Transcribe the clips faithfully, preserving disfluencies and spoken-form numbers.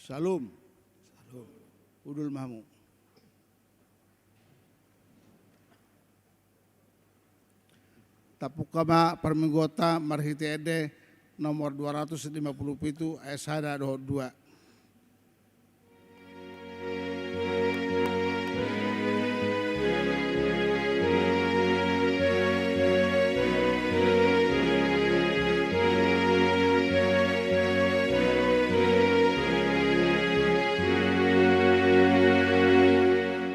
Shalom. Shalom. Hundul ma hamu. Tapungka ma parmingguonta marhite ende nomor dua ratus lima puluh pitu, ayat sada dohot dua.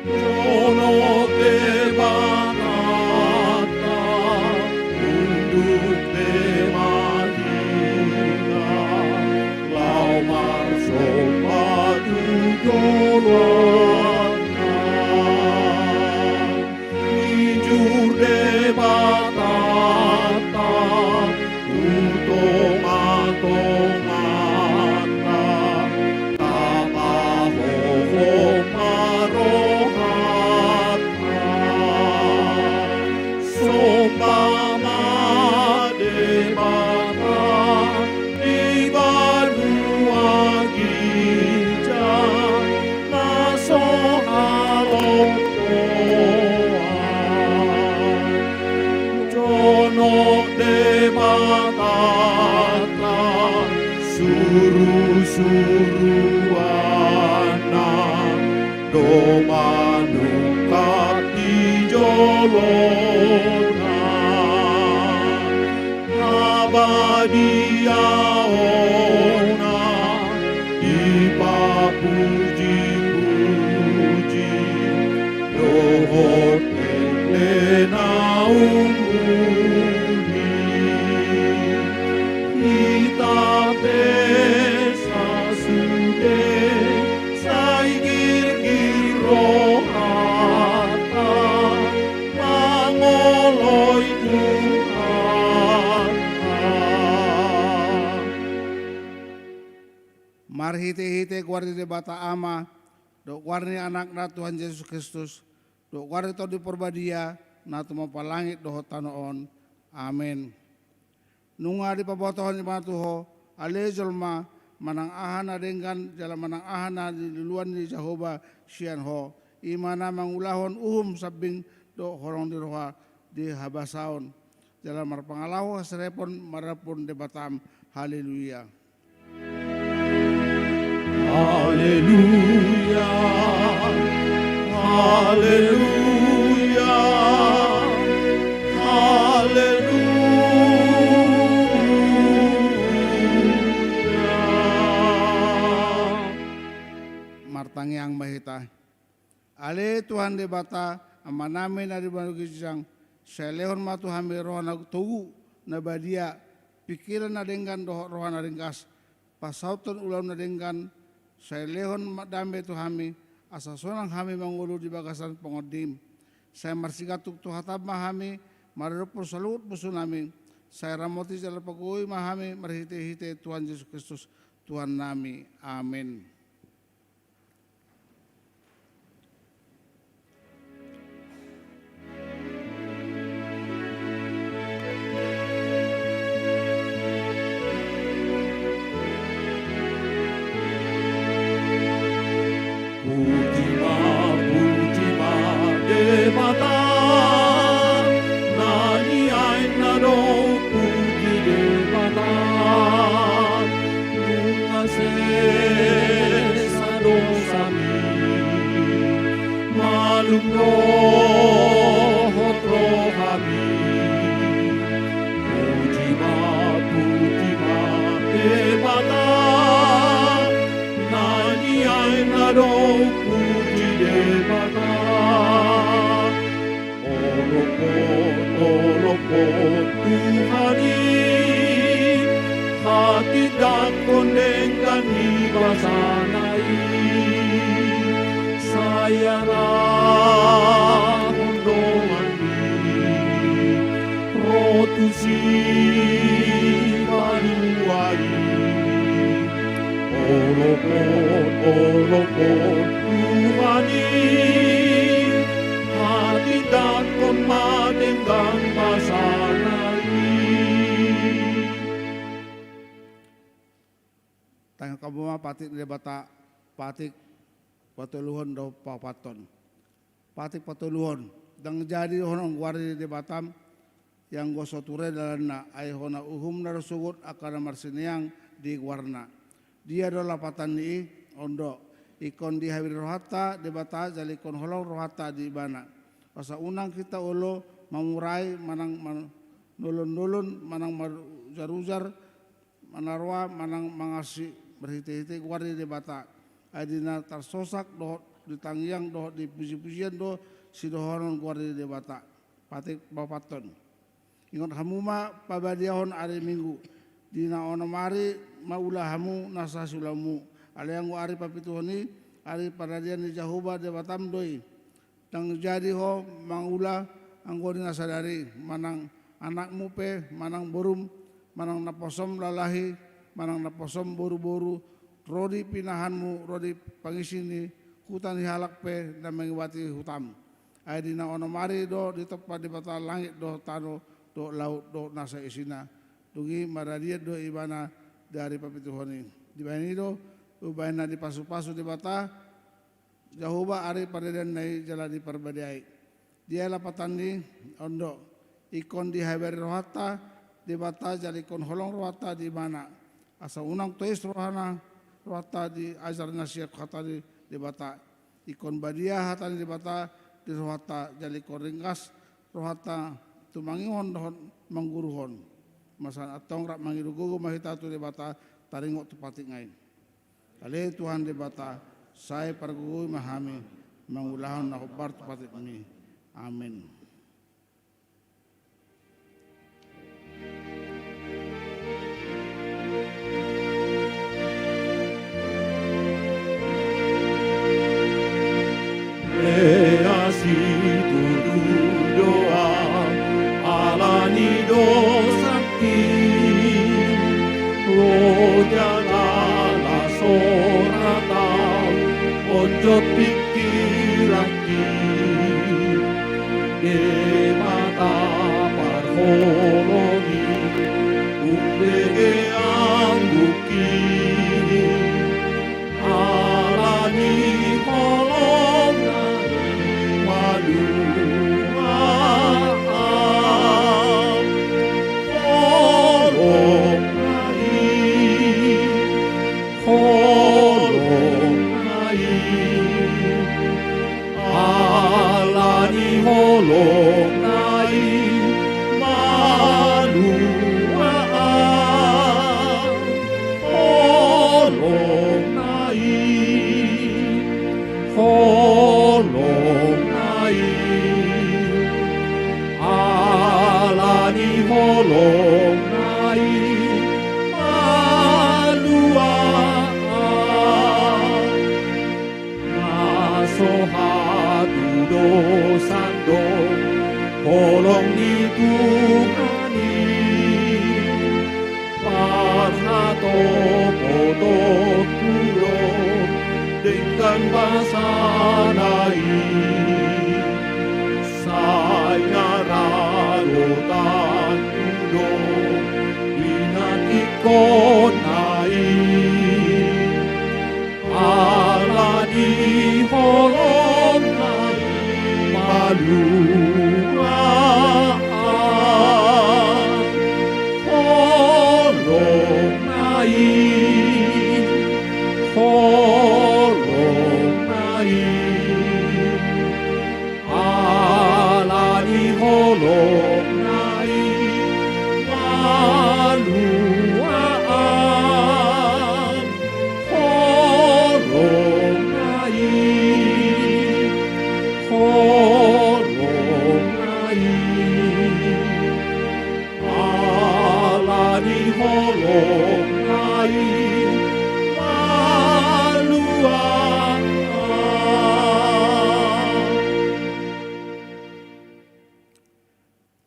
Jonok Debatanta, unduk be ma hita, laho marsomba tu joloanna. Mijur Debatanta tu tongatonganta, tapahohom ma rohanta. Somba ma Debata di banua ginjang na so halompoan. Jonok Debatanta, surusuruanna do manungkap di jolona. Habadiaonna dipapujipuji dohot ende na umuli. Hita pe sasude sai girgir rohanta mangoloi Tuhanta. Marhitehite goar ni Debata Ama, dohot goar ni Anakna Tuhan Jesus Kristus, dohot goar ni Tondi Parbadia, na tumompa langit dohot tano on. Amen. Nunga dipabotohon ibana tu ho, ale jolma, manang aha na denggan jala manang aha na niluluan ni Jahowa sian ho, i ma na mangulahon uhum sambing dohot holong ni roha di habasaon, jala marpangalaho hasirepon maradophon Debatam. Haleluya. Haleluya, haleluya, haleluya. Martangiang ma hita. Ale Tuhan Debata, Amanami na di banua ginjang, sai lehon ma tu hami roha na togu, na badia, pingkiran na denggan dohot roha na ringgas, pasauthon ulaon na denggan, sai lehon ma dame tu hami, asa sonang hami mangolu di bagasan pangondim. Sai marsigantung tu hatam ma hami, maradophon saluhut musunami, sai ramoti jala pagogoi ma hami marhitehite Tuhan Jesus Kristus, Tuhannami. Amen. Puji ma, puji ma Debata, na niain na do puji Debata, nunga sesa dosami, malum dohot rohami. Puji ma, puji ma Debata, na niain na do puji Debata. Olophon, olophon Tuhan i, hatindanghon denggan ni basana i, sai arahon donganni ro tu Sipalua i. Olophon, olophon Tuhan i, hatindanghon ma denggan basana i. Tangiangkon ma patik ni Debata, Patik patoluhon dohot paopathon. Patik patoluhon. Ndang jadi dohonon goar ni Debatam, ianggo so ture dalanna, ai hona uhumna do sogot angka na marsineang di goarna. Dia do lapatan ni i? On do: Ingkon dihabiri rohanta Debata, jala ingkon holong rohanta di Ibana. Asa unang hita olo mamurai manang manolonnolon manang marujarujar, manaroa manang mangansi marhitehite goar ni Debata. Ai di na tarsosak dohot di tangiang dohot di pujipujian do sidohonon goar ni Debata. Patik paopathon. Ingot hamu ma pabadiahon ari Minggu. Di na onom ari ma ula hamu nasa siulaonmu. Alai anggo ari papituhon i, ari paradian ni Jahowa Debatam do i. Ndang jadi ho mangula anggo di na sadari, manang anakmu pe, manang borum, manang naposom lalahi, manang naposom boruboru, ro di pinahanmu, ro di pangisi ni huta ni halak pe na mangiwati hutam. Ai di na onom ari do ditompa Debata langit dohot tano dohot laut dohot nasa isina. Dung i maradian do Ibana di ari papituhon i. Dibahen i do, umbahen na dipasupasu Debata Jahowa ari paradianna i jala diparbadiai. Dia lapatan ni i? On do: Ingkon dihabari rohanta Debata, jala ingkon holong rohanta di Ibana. Asa unang tois rohana, rohanta di ajar na sian hata ni Debata. Ingkon badia hata ni Debata di rohanta, jala ingkon ringgas rohanta tumangihon dohot mangguruhon. Marsahan antong rap mangido gogo ma hita tu Debata taringot tu patikna i. Ale Tuhan Debata, sai pargogoi ma hami mangulahon na hombar tu patikmi. Amen. Ea situtu do ahu ala ni dosangki, lo jala las rohangku, onjot pingkiranki. Debata parholong i, umbege anggukki. Ala ni holongna i malua ahu. Holongna i, holongna i. Ala ni holongna i malua ahu. Holongna i, holongna i. Ala ni holongna i malua ahu. Na so hatudosan do holong ni Tuhan i. Parhatopotonku do denggan basana i. Sai na radotanku do pinantikhonna i. Ala ni holongna i malua ahu. Holongna i, holongna i. Ala ni holongna i malua ahu. Holongna i, holongna i. Ala ni holongna i malua ahu.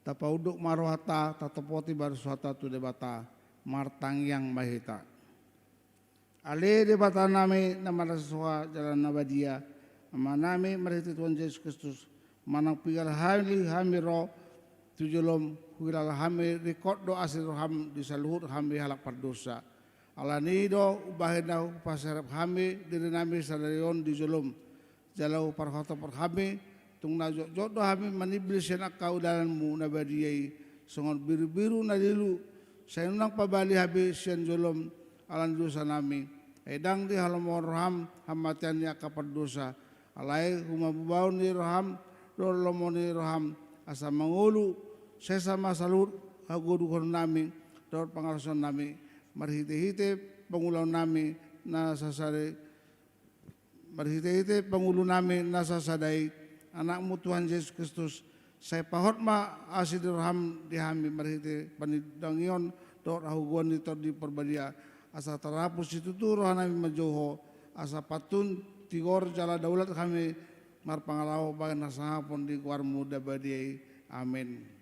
Tapaunduk ma rohanta, tatopoti ma suhanta tu Debata, martangiang ma hita. Ale Debatanami na marnasa soha jala na badia, Amanami marhite Tuhan Jesus Kristus, manang piga hali hami ro tu jolom, huhilala hami ringkot do asi ni roham di saluhut hami halak pardosa. Alani i do umbahen na hupaserep hami dirinami sadari on di jolom, jala huparhotop hami, tung na jotjot do hami manimbil sian angka dalanmu na badia i, songon birubiru na lilu, sai unang pabali hami sian jolom ala ni dosanami. Ai ndang dihalomohon roham hamatean ni angka pardosa, alai humambaon ni roham dohot lomo ni roham, asa mangolu sesa ma saluhut hagoduhonnami dohot pangalusionnami, marhitehite pangulunami na sasada i, marhitehite pangulunami na sasada i, Anakmu Tuhan Jesus Kristus, sai pahot ma asi ni roham di hami marhite panindangion dohot hagogoon ni Tondi Parbadia, asa tarhapus situtu rohanami manjou Ho, asa pantun, tigor jala daulat hami marpangalaho bahen hasangapon di goarmu na badia i. Amen.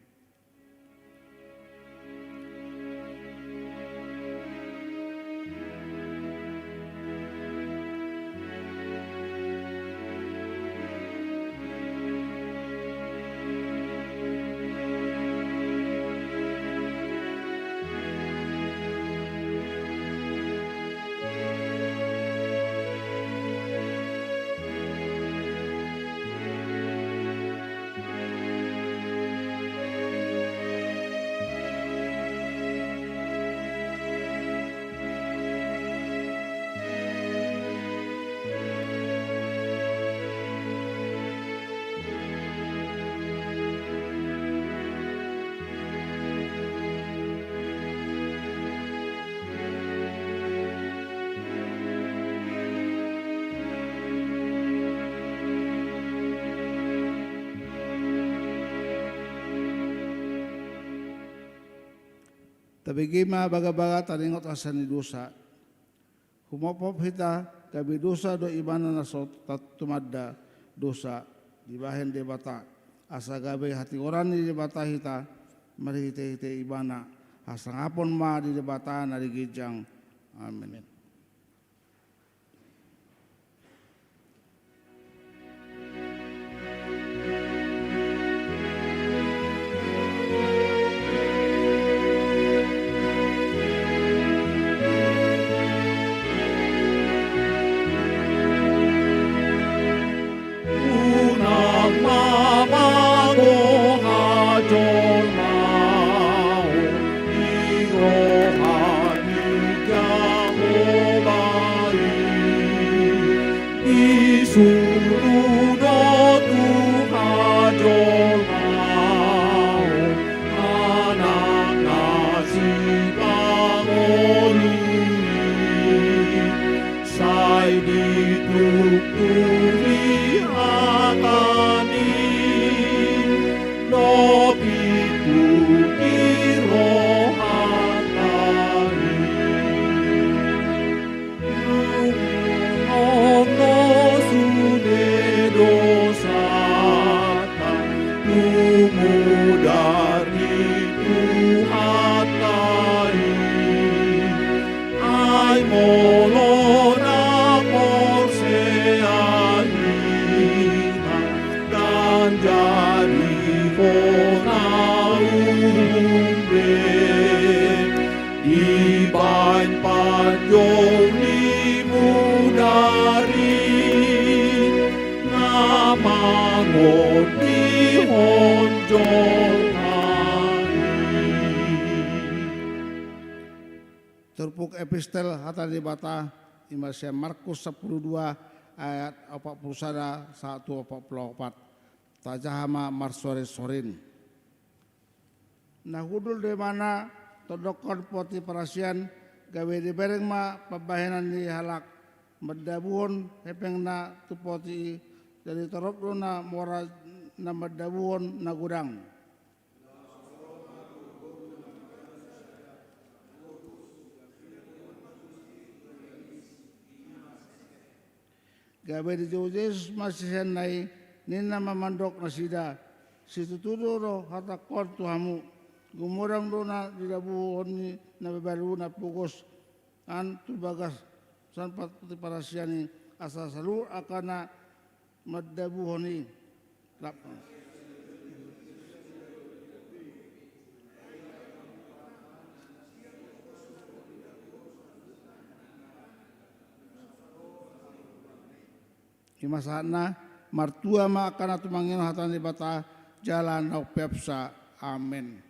Tabege ma bagabaga taringot hasesaan ni dosa. Humophop hita, gabe dosa do ibana na so tumanda dosa dibahen Debata, asa gabe hatigoran ni Debata hita marhitehite ibana. Hasangapon ma di Debata na di ginjang. Amen. Unang ma mago hajolmaon di roha ni Jahowa i. Disuru do tu hajolmaon Anak na sipangolu i. Sai dituktuhi hata ni, dohot dituktuhi rohanta i. Lungun do sude dosanta, tumundalhon Tuhanta i. Ai molo na porsea hita, ndang jadi hona uhum be. Dibahen panjou ni mudar i, na mangondihon jolma i. Turpuk epistel hata ni Debata, ima sian Markus sampulu dua ayat opat pulu sada sahat tu opat pulu opat. Tajaha ma marsorinsorin. Na hundul do ibana tondokkon poti parasian, gabe dibereng ma pambahenan ni halak mandabuhon hepengna tu poti i, jadi torop do na mora na mandabuhon na godang. Gabe dijou Jesus ma siseanna i, ninna ma mandok nasida: Situtu do hatangkon tu hamu, gumodang do na didabuhon ni na mabalu na pogos an tu bagasan poti parasian i, asa saluhut angka na mandabuhon i. Rap. I ma sahatna. Martua ma angka na tumangihon hata ni Debata jala na umpeopsa. Amen.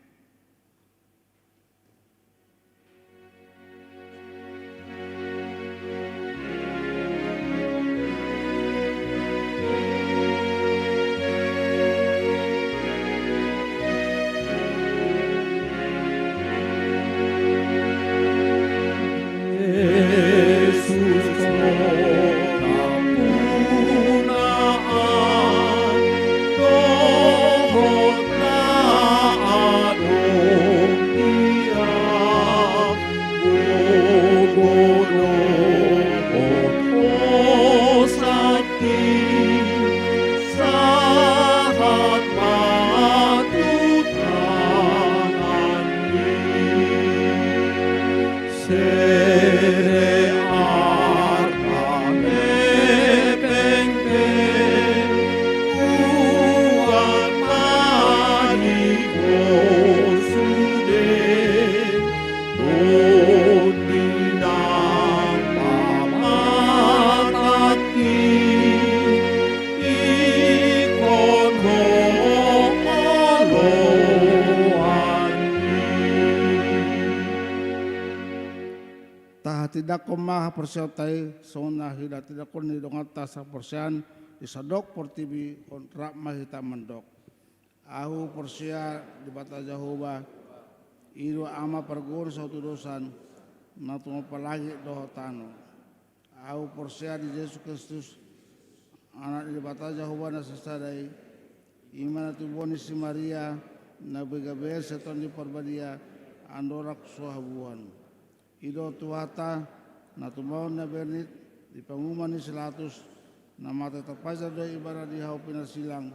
Tahatindangkon ma haporseaonta i songon na hinatindangkon ni donganta sahaporseaon di sandok portibi on. Rap ma hita mandok. Ahu porsea di Debata Jahowa, i do Ama pargogoon saut udosan, na tumompa langit dohot tano. Ahu porsea di Jesus Kristus, Anak ni Debata Jahowa na sasada i, i ma na tubuan ni si Maria, na begabean sian Tondi Parbadia, andorang so habuan. I do Tuhanta, na tumaon na bernit di panguhuman ni si Latus, na mate tarpajar do ibana di hau pinarsilang,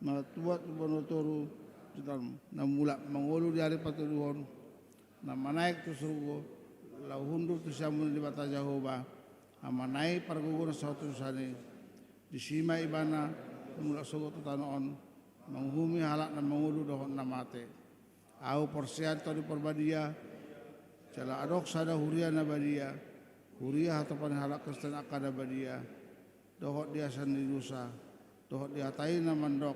na tuat tu banua toru, na mulak mangolu di ari patoluhon, na manaek tu surgo, laho hundul tu siamun ni Debata Jahowa, Amana i pargogoon saut udosan i. Disi ma ibana mulak sogot tu tano on, manguhumi halak na mangolu dohot na mate. Ahu porsea di Tondi Parbadia, jala adong sada huria na badia, huria hatopan ni halak Kristen angka na badia, dohot di hasesaan ni dosa, dohot di hata i na mandok,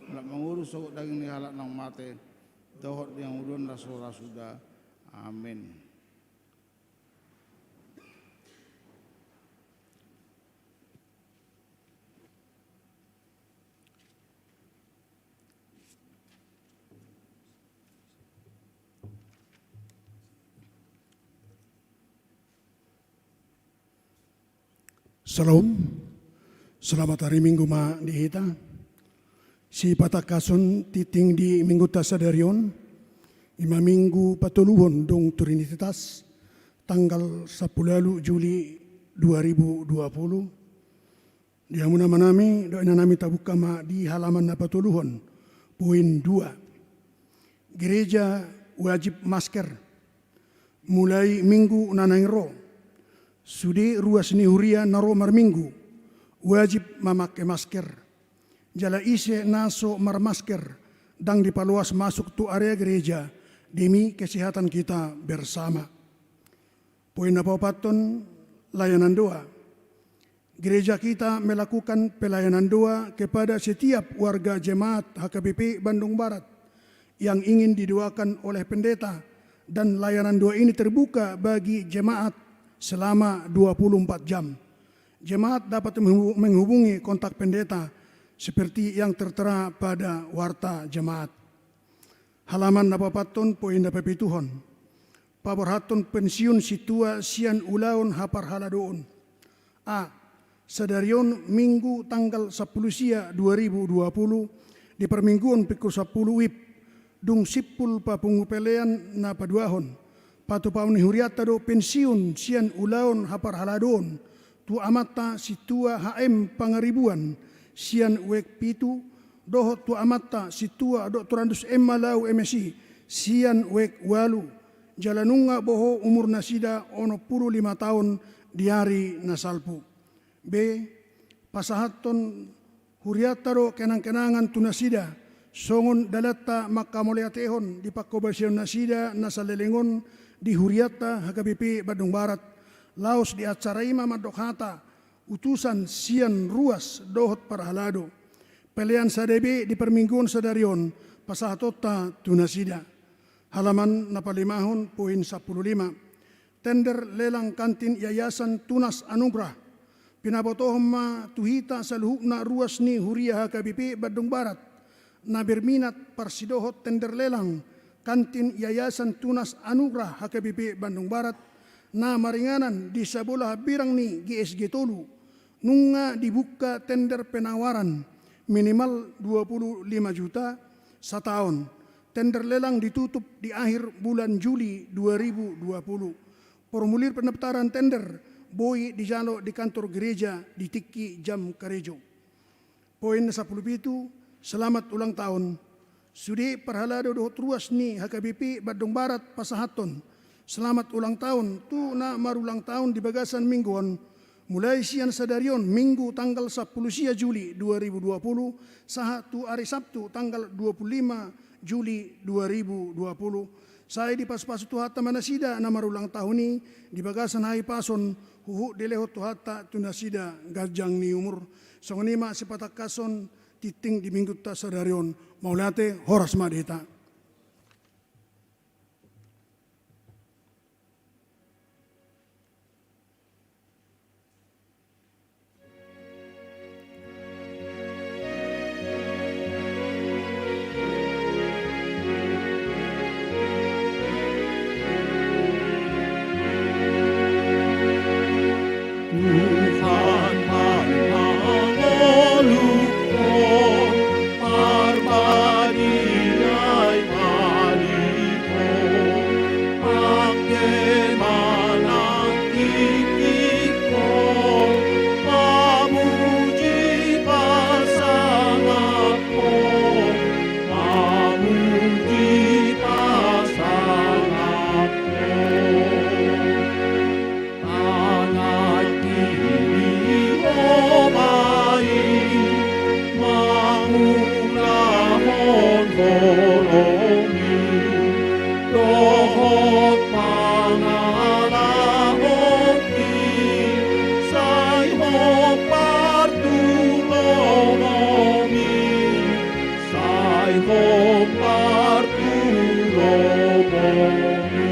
mulak mangolu sogot daging ni halak naung mate, dohot di hangoluan na so ra suda. Amen. Syalom. Selamat hari Minggu ma di hita. Sipatangkashon tingting di minggunta sadari on, i ma minggu patoluhon dung Trinitatis, tanggal sampulu ualu Juli dua ribu dua puluh. Di hamu na amanami dohot inanami, tabuka ma di halaman na patoluhon, poin dua. Gereja wajib masker. Mulai minggu na naeng ro, sude ruas ni huria na ro marminggu wajib mamake masker. Jala ise na so marmasker, ndang dipaloas masuk tu area gereja demi kesehatan kita bersama. Poin na paopathon, layanan doa. Gereja kita melakukan pelayanan doa kepada setiap warga jemaat H K B P Bandung Barat yang ingin didoakan oleh pendeta, dan layanan doa ini terbuka bagi jemaat selama dua puluh empat jam. Jemaat dapat menghu-, menghubungi kontak pendeta seperti yang tertera pada warta jemaat. Halaman na paopathon, poin na papituhon. Paborhathon pensiun sintua sian ulaon haparhaladoon. A. Sadari on Minggu tanggal sampulu sia dua ribu dua puluh, di parmingguon pukul sampulu WIB, dung simpul papungu pelean na paduahon, patupaon ni hurianta do pensiun sian ulaon haparhaladoon tu amanta sintua H M Pangaribuan sian WEG pitu, dohot tu amanta sintua Doktorandus Emma Lau M Si sian WEG ualu, jala nunga boho umurnasida onom pulu lima taon di ari na salpu. B. Pasahathon hurianta do kenangkenangan tu nasida, songon dalanta mangkamauliatehon di panghobasionannasida na saleleng on di hurianta H K B P Bandung Barat, laos di acara i ma mandok hata, utusan sian ruas dohot parhalado. Pelean sada be di parmingguon sadari on pasahatonta tu nasida. Halaman na palimahon, poin sampulu lima. Tender lelang kantin Yayasan Tunas Anugrah. Pinabotohon ma tu hita saluhutna ruas ni huria H K B P Bandung Barat na berminat parsidohot tender lelang kantin Yayasan Tunas Anugrah H K B P Bandung Barat na maringanan di sabola hambirang ni G S G tolu, nunga dibuka tender penawaran minimal dua puluh lima juta sataon. Tender lelang ditutup di akhir bulan Juli dua ribu dua puluh. Formulir pendaftaran tender boi dijalo di kantor gereja di tingki jam karejo. Poin sampulu pitu, selamat ulang tahun. Sude parhalado dohot ruas ni H K B P Bandung Barat pasahathon selamat ulang tahun tu na marulang tahun di bagasan minggu on, mulai sian sadari on Minggu tanggal sampulu sia Juli dua ribu dua puluh, sahat tu ari Sabtu tanggal dua puluh lima Juli dua ribu dua puluh. Sai dipasupasu Tuhanta ma nasida na marulang tahun i di bagasan hahipason, huhut dilehon Tuhanta tu nasida ganjang ni umur. Songon i ma sipatangkashon tingting di minggunta sadari on. Mauliate, horas ma di hita. Tuhan, mangoluhon parbadiai, maliho, angke manang tingkingkon, mamuji pasangaphon, mamuji pasangaphon. Tangan kiri Ho ma i mangulahon holong i, dohot pangalaho i sai hombar tu lomo i, sai hombar tu lomo i.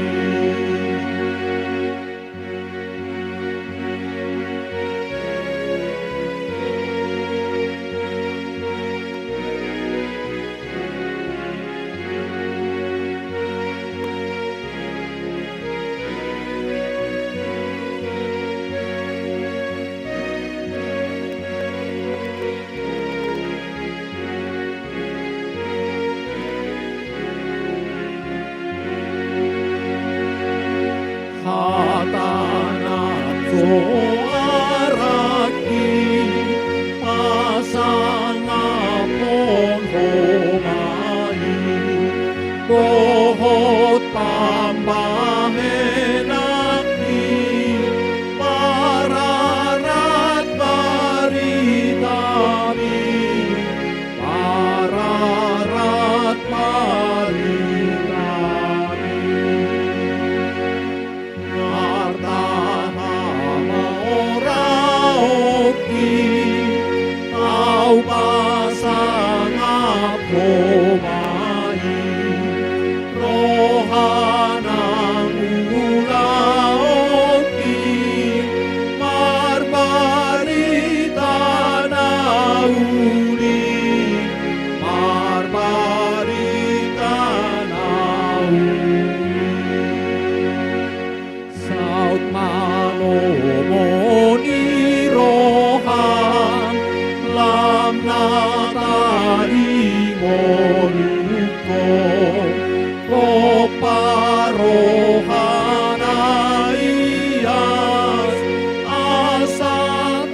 Hata na so araki pasangaphon Ho ma i, dohot pambahenan i, pararat barita i, pararat barita i. Marta hamoraonki, ahu pasangap Ho ma i, roha nang ulaonki, marbarita na uli, marbarita na uli. Saut ma lomo ni roham, lam na taringot ho, gok parroha na ias, asa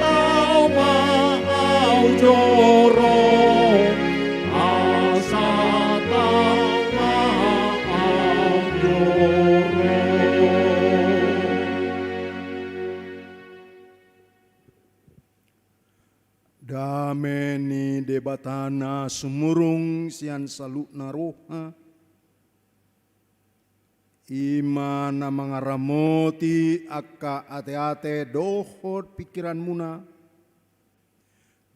tau ma ahu joro, asa tau ma ahu joro. Dame ni Debata na sumurung sian saluhutna roha, i ma na mangaramoti angka ateate dohot pingkiranmuna,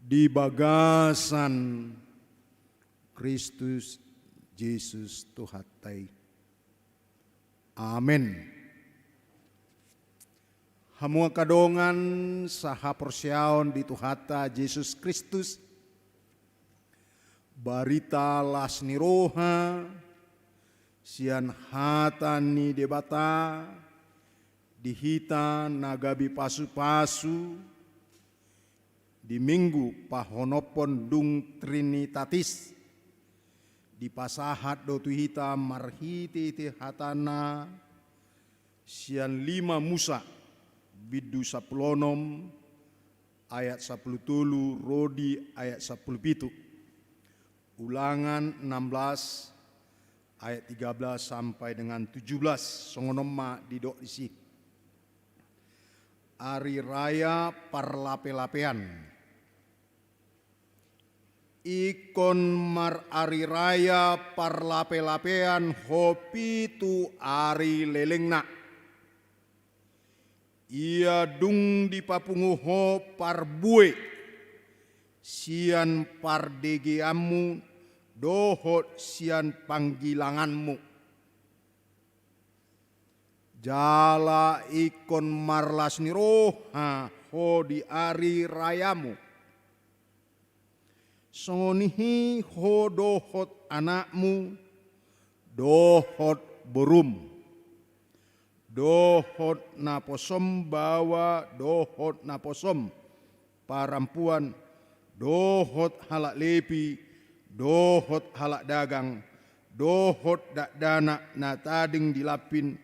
di bagasan Kristus Jesus Tuhanta i. Amen. Hamu angka dongan sahaporseaon di Tuhanta Jesus Kristus, barita las ni roha sian hata ni Debata di hita na gabe pasupasu di Minggu pahonophon dung Trinitatis, dipasahat do tu hita marhitehite hatana sian lima Musa, bindu sampulu onom, ayat sampulu tolu ro di ayat sampulu pitu. Ulangan enam belas ayat tiga belas sampai dengan tujuh belas. Songon on ma didok disi. Ari Raya Parlapelapean. Ingkon marari raya parlapelapean ho pitu ari lelengna. Ia dung dipapungu ho parbue sian pardegeanmu dohot sian panggilanganmu. Jala ingkon marlas ni roha ho di ari rayamu. Songon i ho dohot anakmu, dohot borum, dohot naposom baoa, dohot naposom parampuan, dohot halak Lepi, dohot halak dagang, dohot dakdanak na tading di lampin,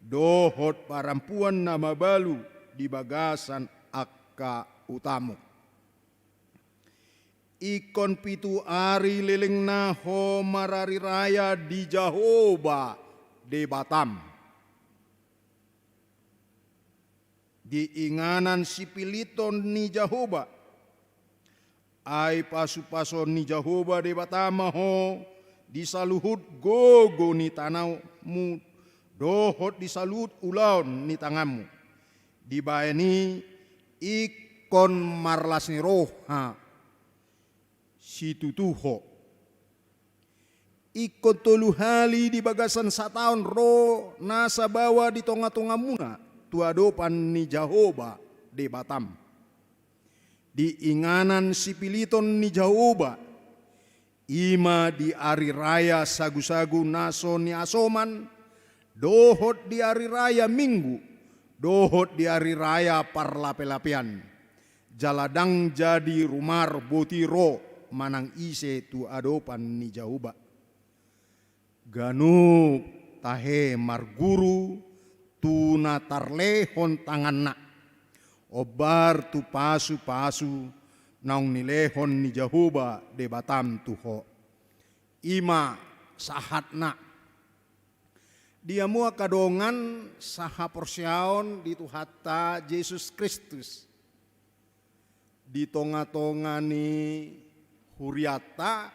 dohot parampuan na mabalu di bagasan angka utamu. Ingkon pitu ari lelengna ho marari raya di Jahowa Debatam. Di inganan sipiliton ni Jahowa. Ai pasupasuon ni Jahowa Debata ma ho di saluhut gogo ni tanomu dohot di saluhut ulaon ni tanganmu. Dibahen i ingkon marlas ni roha situtu ho. Ingkon tolu hali di bagasan sataon ro nasa baoa di tongatongamuna tu adopan ni Jahowa Debatam. Di inganan sipiliton ni Jahowa, i ma di ari raya sagusagu na so niasoman, dohot di ari raya Minggu, dohot di ari raya parlapelapean. Jala ndang jadi rumar boti ro manang ise tu adopan ni Jahowa. Ganup tahe marguru tu na tarlehon tanganna, ombar tu pasupasu naung nilehon ni Jahowa Debatam tu ho. I ma sahatna. Di hamu angka dongan sahaporseaon di Tuhanta Jesus Kristus, di tongatonga ni hurianta,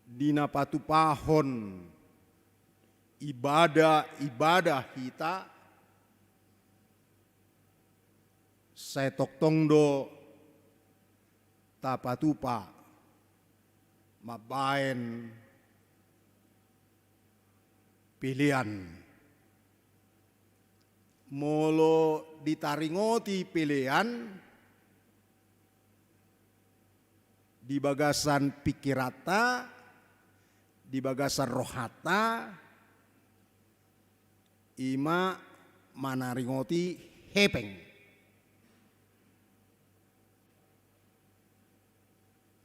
di na patupahon ibadah-ibadah hita, sai tongtong do tapatupa mambahen pelean. Molo ditaringoti pelean di bagasan pikiranta, di bagasan rohanta, i ma manaringoti hepeng.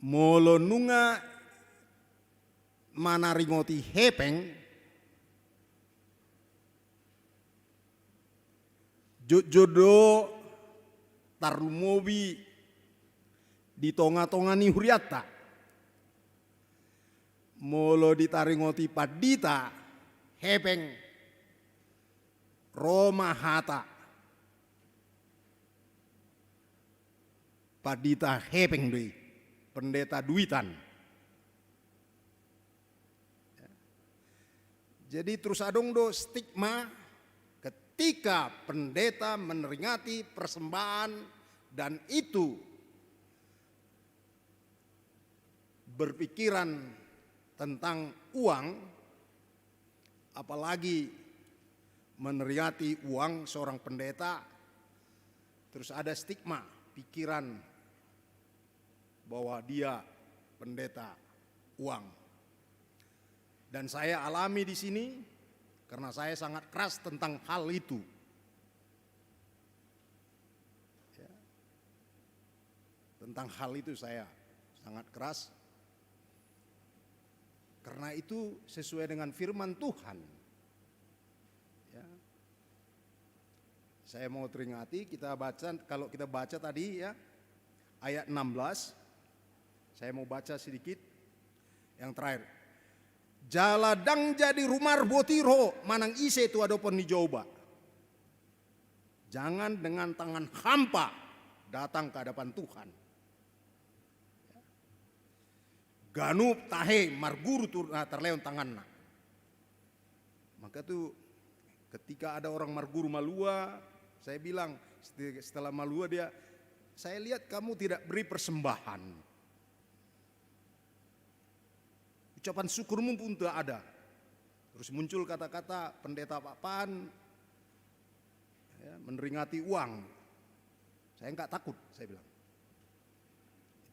Molo nunga manaringoti hepeng, jotjot do tarlumobi di tongatonga ni hurianta. Molo ditaringoti pandita hepeng, ro ma hata, pandita hepeng do i, pendeta duitan. Jadi terus adong do stigma ketika pendeta meneringati persembahan dan itu berpikiran tentang uang, apalagi menerimati uang seorang pendeta, terus ada stigma pikiran bahwa dia pendeta uang. Dan saya alami di sini karena saya sangat keras tentang hal itu. Ya. Tentang hal itu saya sangat keras. Karena itu sesuai dengan firman Tuhan. Ya. Saya mau teringati, kita baca, kalau kita baca tadi ya, ayat enam belas, saya mau baca sedikit yang terakhir. Jala ndang jadi rumar botir ho manang ise tu adopan ni Jahowa. Jangan dengan tangan hampa datang ke hadapan Tuhan. Ganup tahe marguru tu, na tarlehon tanganna. Maka tu ketika ada orang marguru malua, saya bilang, seti-, setelah malua dia, "Saya lihat kamu tidak beri persembahan. Ucapan syukurmu pun tidak ada." Terus muncul kata-kata pendeta Pak Pan, ya, meneringati uang. "Saya nggak takut," saya bilang.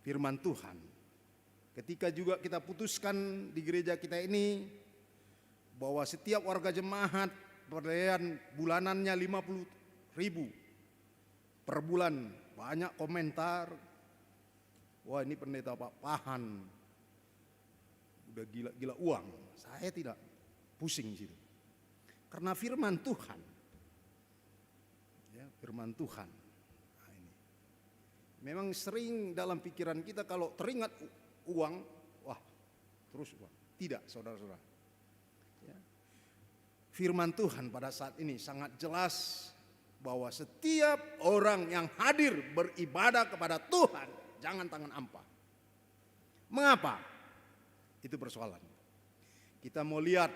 Firman Tuhan. Ketika juga kita putuskan di gereja kita ini bahwa setiap warga jemaat pemberian bulanannya lima puluh ribu per bulan, banyak komentar, "Wah, ini pendeta Pak Pahan udah gila-gila uang." Saya tidak pusing di situ. Karena firman Tuhan. Ya, firman Tuhan. Nah, ini. Memang sering dalam pikiran kita kalau teringat u-, uang, wah, terus uang. Tidak, saudara-saudara. Ya. Firman Tuhan pada saat ini sangat jelas bahwa setiap orang yang hadir beribadah kepada Tuhan, jangan tangan ampa. Mengapa? Itu persoalan. Kita mau lihat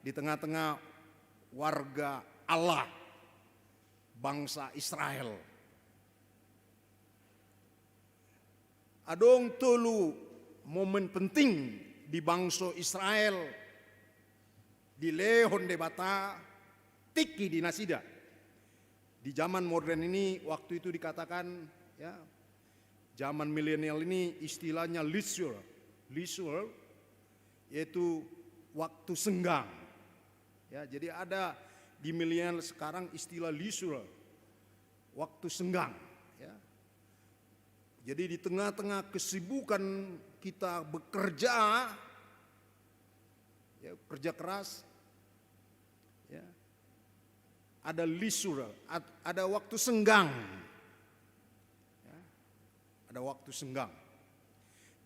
di tengah-tengah warga Allah, bangsa Israel. Adong tolu momen penting di bangso Israel dilehon Debata tingki di nasida. Di zaman modern ini, waktu itu dikatakan, ya, zaman milenial ini istilahnya leisure. Leisure yaitu waktu senggang. Ya, jadi ada di milenial sekarang istilah leisure, waktu senggang, ya. Jadi di tengah-tengah kesibukan kita bekerja, ya, kerja keras, ya, ada leisure, ad-, ada waktu senggang. Ya, ada waktu senggang.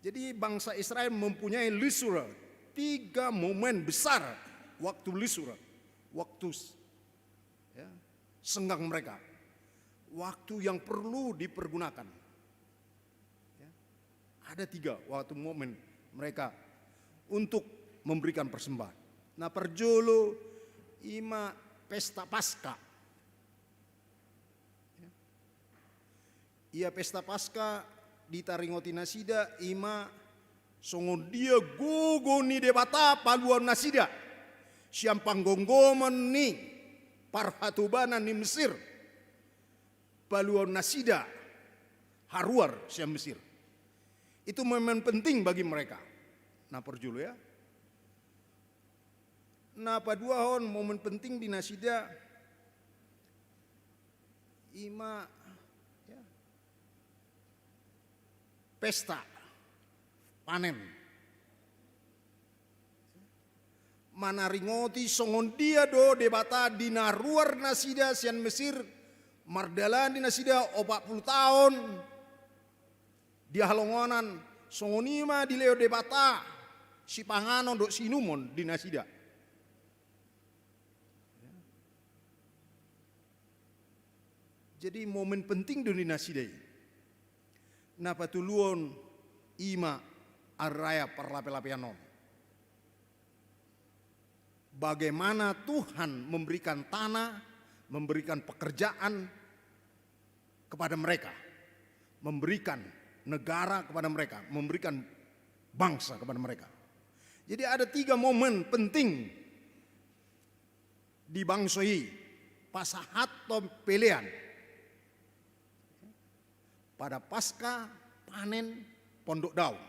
Jadi bangsa Israel mempunyai leisure, tiga momen besar waktu leisure, waktu s-, ya, senggang mereka, waktu yang perlu dipergunakan. Ya. Ada tiga waktu momen mereka untuk memberikan persembahan. Na parjolo ima pesta Paskah. Ya. Ia pesta Paskah ditaringoti nasida ima songon dia gogo ni Debata paluaon nasida sian panggomgoman ni parhatobanan ni Mesir, paluaon nasida haruar sian Mesir. Itu momen penting bagi mereka. Na parjolo, ya. Na paduahon momen penting di nasida ima, ya, pesta panen. Manaringoti songon dia do Debata di na ruar nasida sian Mesir, mardalani nasida opat pulu taon di halongonan, songon i ma dilehon Debata sipanganon dohot siinumon di nasida. Jadi momen penting do di nasida i. Na patoluhon ima ari raya parlape-lapean on. Bagaimana Tuhan memberikan tanah, memberikan pekerjaan kepada mereka, memberikan negara kepada mereka, memberikan bangsa kepada mereka. Jadi ada tiga momen penting di bangso i, pasahathon pelean. Pada Paskah, panen, pondok daun.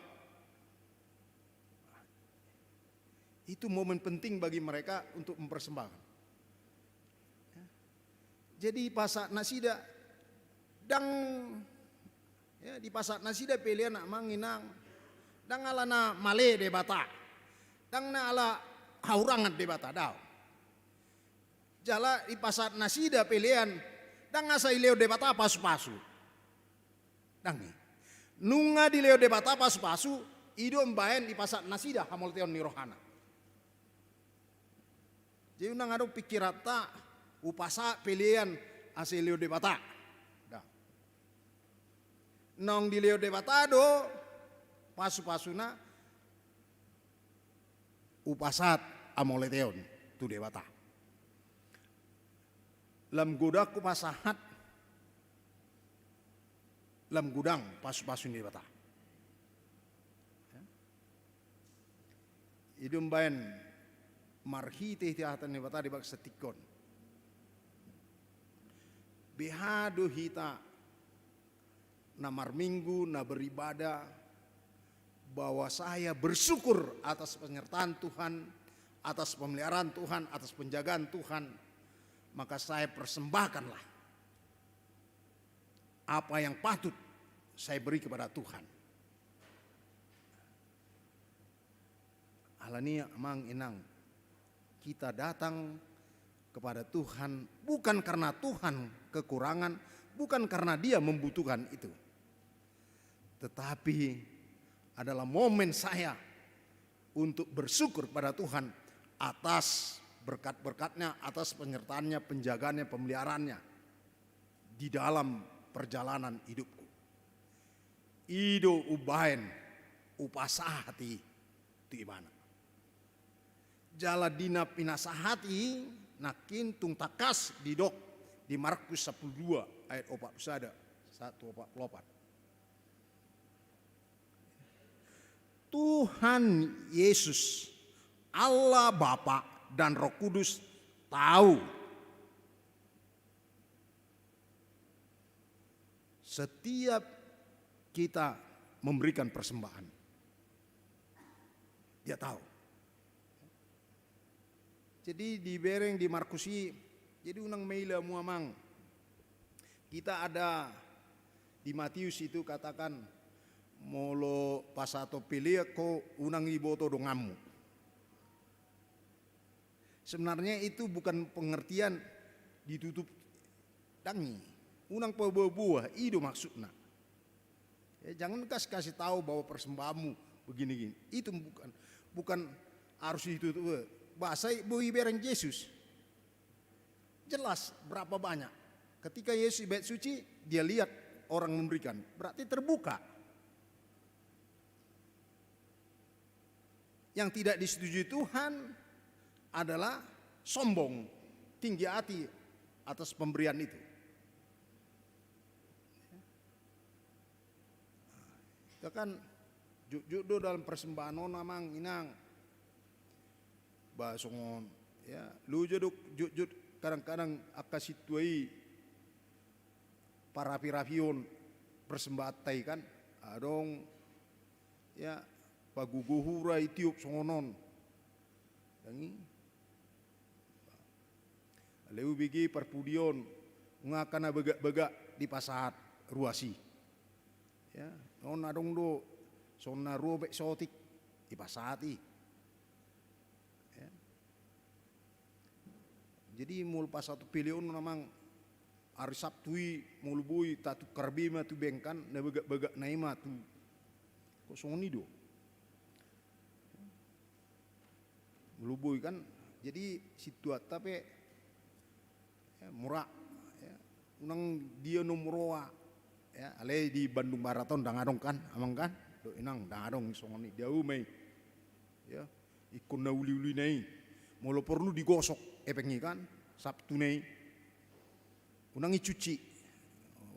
Itu momen penting bagi mereka untuk mempersembahkan. Ya. Jadi pasahat nasida, ndang, ya, dipasahat nasida pelean, amang inang, ndang ala na male Debata, ndang na ala haurangan Debata, daong. Jala dipasahat nasida pelean, ndang asa dilehon Debata pasupasu. Ndang i. Nunga dilehon Debata pasupasu, i do umbahen dipasahat nasida hamauliateon ni rohana. Jadi unang adong pikiranta, hupasahat pelean asa dilehon Debata. Ndang. Naung dilehon Debata do pasupasuna, hupasahat hamauliateon tu Debata. Lam godang hupasahat, lam godang pasupasu ni Debata. Ya. I do umbahen marhitehite hata ni Debata di bagasan tingki on. Beha do hita na marminggu, na beribadah, bahwa saya bersyukur atas penyertaan Tuhan, atas pemeliharaan Tuhan, atas penjagaan Tuhan, maka saya persembahkanlah apa yang patut saya beri kepada Tuhan. Alani, amang inang, kita datang kepada Tuhan bukan karena Tuhan kekurangan, bukan karena Dia membutuhkan itu, tetapi adalah momen saya untuk bersyukur pada Tuhan atas berkat-berkatnya, atas penyertaannya, penjagaannya, pemeliharaannya di dalam perjalanan hidupku. I do umbahen hupasahat i tu ibana. Jala di na pinasahat i nangkin tung tangkas didok di Markus sampulu dua ayat opat pulu sada sahat tu opat pulu opat. Tuhan Yesus, Allah Bapa dan Roh Kudus tahu setiap kita memberikan persembahan. Dia tahu. Jadi dibereng di Markus i, jadi unang maila hamu, amang. Kita ada di Matius itu katakan, molo pasahathon pelean ho, unang diboto donganmu. Sebenarnya itu bukan pengertian ditutup, ndang i. Unang paboaboa, i do maksudna. Ya, jangan kasih-kasih tahu bahwa persembahanmu begini-gini. Itu bukan, bukan harus ditutup. Bahasa i boi dibereng Jesus. Jelas berapa banyak. Ketika Yesus di Bait Suci, Dia lihat orang memberikan. Berarti terbuka. Yang tidak disetujui Tuhan adalah sombong, tinggi hati atas pemberian itu. Kita kan jujur do dalam persembahan on, amang inang. Bah, songon, ya, loja do jujur kadang-kadang angka sintua i parapirapion persembahanta i kan. Adong, ya, pagogo hura i tiop songon on. Ndang i. Alai hubege parpudi on, nunga angka na bagak-bagak dipasahat ruas i. Ya, on adong do, songon na robek sotik, dipasahat i. Ya. Jadi molo pasahat pelean on, amang, ari Sabtu i molo boi tatukar be ma tu bank kan, na bagak-bagak na i ma tu. Kok songon i do. Molo boi kan, jadi sintuanta pe, ya, mura, ya. Unang dia na mura, ya, alai di Bandung Barat on ndang adong kan, amang kan, dohot inang, ndang adong songon i, dia umai. Ya, ingkon na uli-ulina i. Molo porlu digosok hepeng i kan, Sabtuna i. Unang icuci.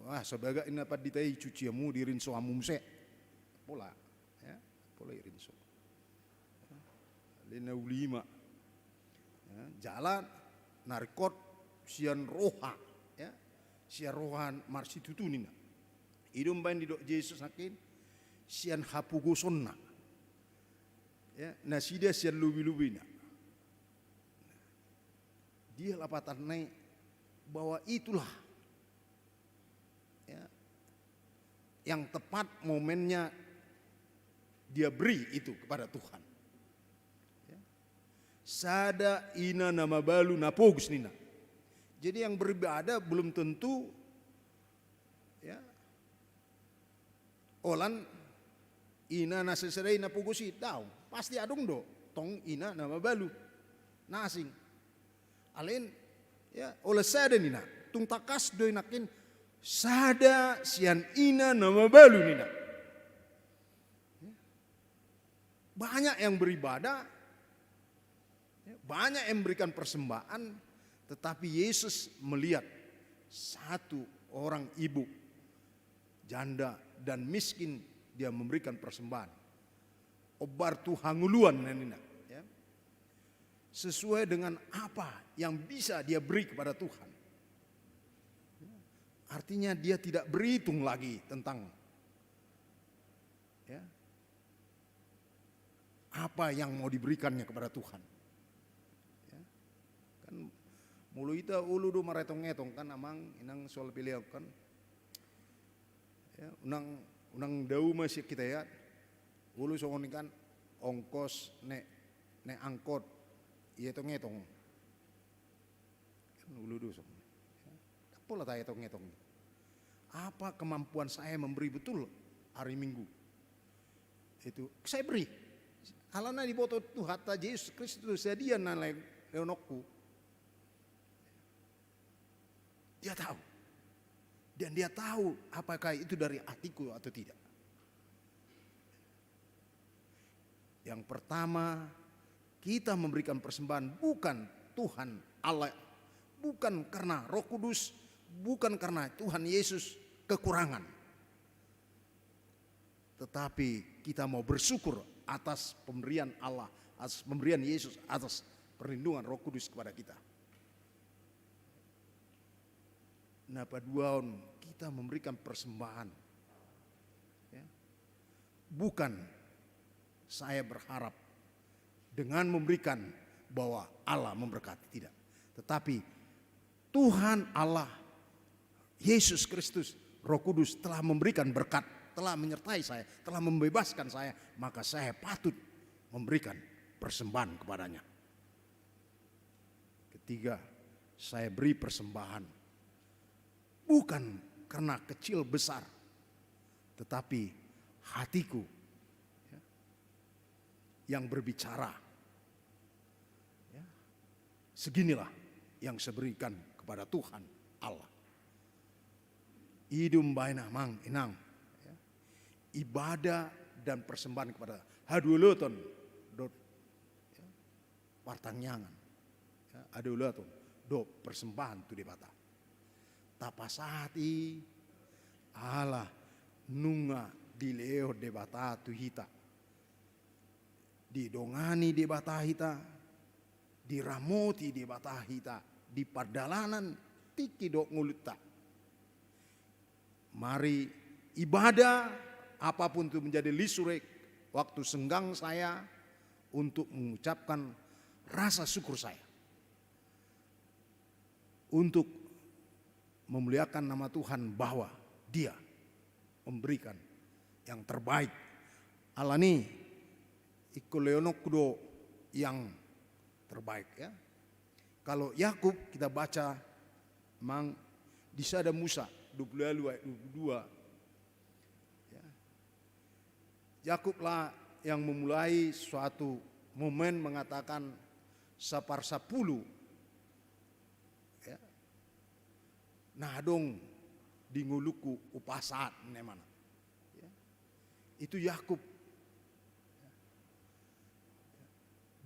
Wah, so bagak ninna pandita i, icuci hamu, dirinso hamu muse. Pola, ya. Pola irinso. Lena ulima. Ya, jala na ringkot sian roha, ya. Sian roha marsitutu ninna. I do umbaen didok Jesus nangkin sian hapogosonna. Ya, nasida sian lobi-lobina. Dia lapatanna i bahwa itulah, ya, yang tepat momennya dia beri itu kepada Tuhan. Ya. Sada ina na mabalu na pogos ninna. Jadi yang beribadah belum tentu, ya, holan ina na sasada i na pogos i, daong. Pasti adong do tong ina na mabalu, na asing. Alai, ya, holan sada ninna. Tung tangkas do i nangkin sada sian ina na mabalu ninna. Banyak yang beribadah, ya, banyak yang memberikan persembahan, tetapi Yesus melihat satu orang ibu, janda dan miskin, dia memberikan persembahan. Ombar tu hangoluan ninna, ya. Sesuai dengan apa yang bisa dia beri kepada Tuhan. Artinya dia tidak berhitung lagi tentang, ya, apa yang mau diberikannya kepada Tuhan. Ya. Kan molo hita olo do maretong-etong kan, amang inang, soal pelean kan. Ya, unang, unang dao ma sian hita, ya. Olo songon i kan, ongkos naek, naek angkot, ietong-etong. Kan olo do songon i. Ya. Ndang pola taetong-etong. Apa kemampuan saya memberi betul hari Minggu? Itu saya beri. Alana diboto Tuhanta Jesus Kristus, sadia na lehononku. Dia tahu. Dan dia tahu apakah itu dari hatiku atau tidak. Yang pertama, kita memberikan persembahan bukan Tuhan Allah, bukan karena Roh Kudus, bukan karena Tuhan Yesus kekurangan. Tetapi kita mau bersyukur atas pemberian Allah, atas pemberian Yesus, atas perlindungan Roh Kudus kepada kita. Na paduahon, kita memberikan persembahan. Ya. Bukan saya berharap dengan memberikan bahwa Allah memberkati, tidak. Tetapi Tuhan Allah, Yesus Kristus, Roh Kudus telah memberikan berkat, telah menyertai saya, telah membebaskan saya, maka saya patut memberikan persembahan kepada-Nya. Ketiga, saya beri persembahan bukan karena kecil besar, tetapi hatiku, ya, yang berbicara. Ya. Seginilah yang saya berikan kepada Tuhan Allah. I do umbaen, amang inang, ya. Ibadah dan persembahan kepada, haduoloton dohot, ya, partangiangan, ya, haduoloton dohot persembahan tu Debata. Tapasahat i ala nunga dilehon Debata tu hita. Didongani Debata hita, diramoti Debata hita di pardalanan tingki dohot ngolunta. Mari ibadah, apapun itu menjadi lisurek, waktu senggang saya untuk mengucapkan rasa syukur saya. Untuk memuliakan nama Tuhan bahwa Dia memberikan yang terbaik. Alani i, ingkon lehononku do yang terbaik, ya. Kalau Yakub kita baca, amang, di Sada Musa dua puluh ualu ayat dua puluh dua. Ya. Yakublah yang memulai suatu momen mengatakan, "Saparsapulu, ya, na adong di ngolungku hupasahat," ninna ibana. Ya. Itu Yakub.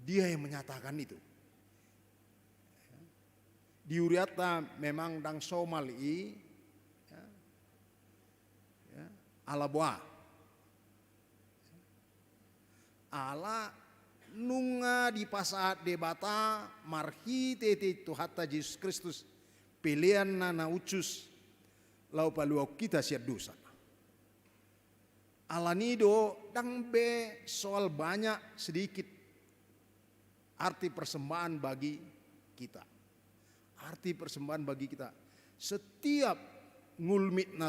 Dia yang menyatakan itu. Di hurianta memang ndang somal i, ya. Ya, ala boha. Ala nunga dipasahat Debata marhitehite Tuhanta Jesus Kristus peleanna na hushus laho paluahon hita sian dosa. Alani do ndang be soal banyak sedikit arti persembahan bagi kita. Arti persembahan bagi kita. Setiap ngolunta,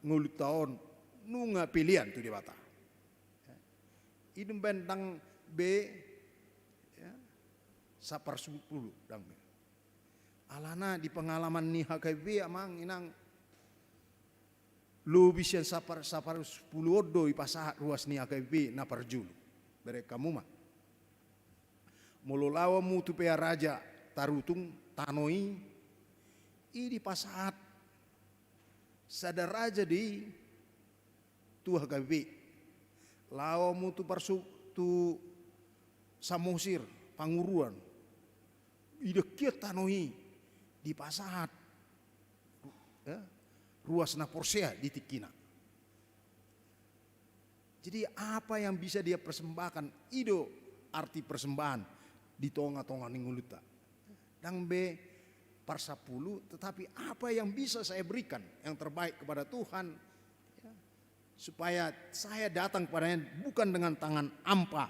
ngolunta on nunga pelean tu Debata. I do umbahen ndang be, ya, saparsapulu ndang be. Alana di pengalaman ni H K B P, amang inang, lobi sian sapar, saparsapulu on do dipasahat ruas ni H K B P na parjolo. Bereng hamu ma. Molo laho hamu tu Pearaja Tarutung, tano i, i dipasahat sada raja do i tu H K B P. Laho hamu tu Parsu, tu Samosir, Panguruan, didok hian tano i dipasahat, ya, ruas na porsea di tingkina. Jadi apa yang bisa dia persembahkan, i do arti persembahan di tonga-tonga ni ngolunta. Ndang be parsapulu, tetapi apa yang bisa saya berikan yang terbaik kepada Tuhan, ya, supaya saya datang kepada-Nya bukan dengan tangan ampa,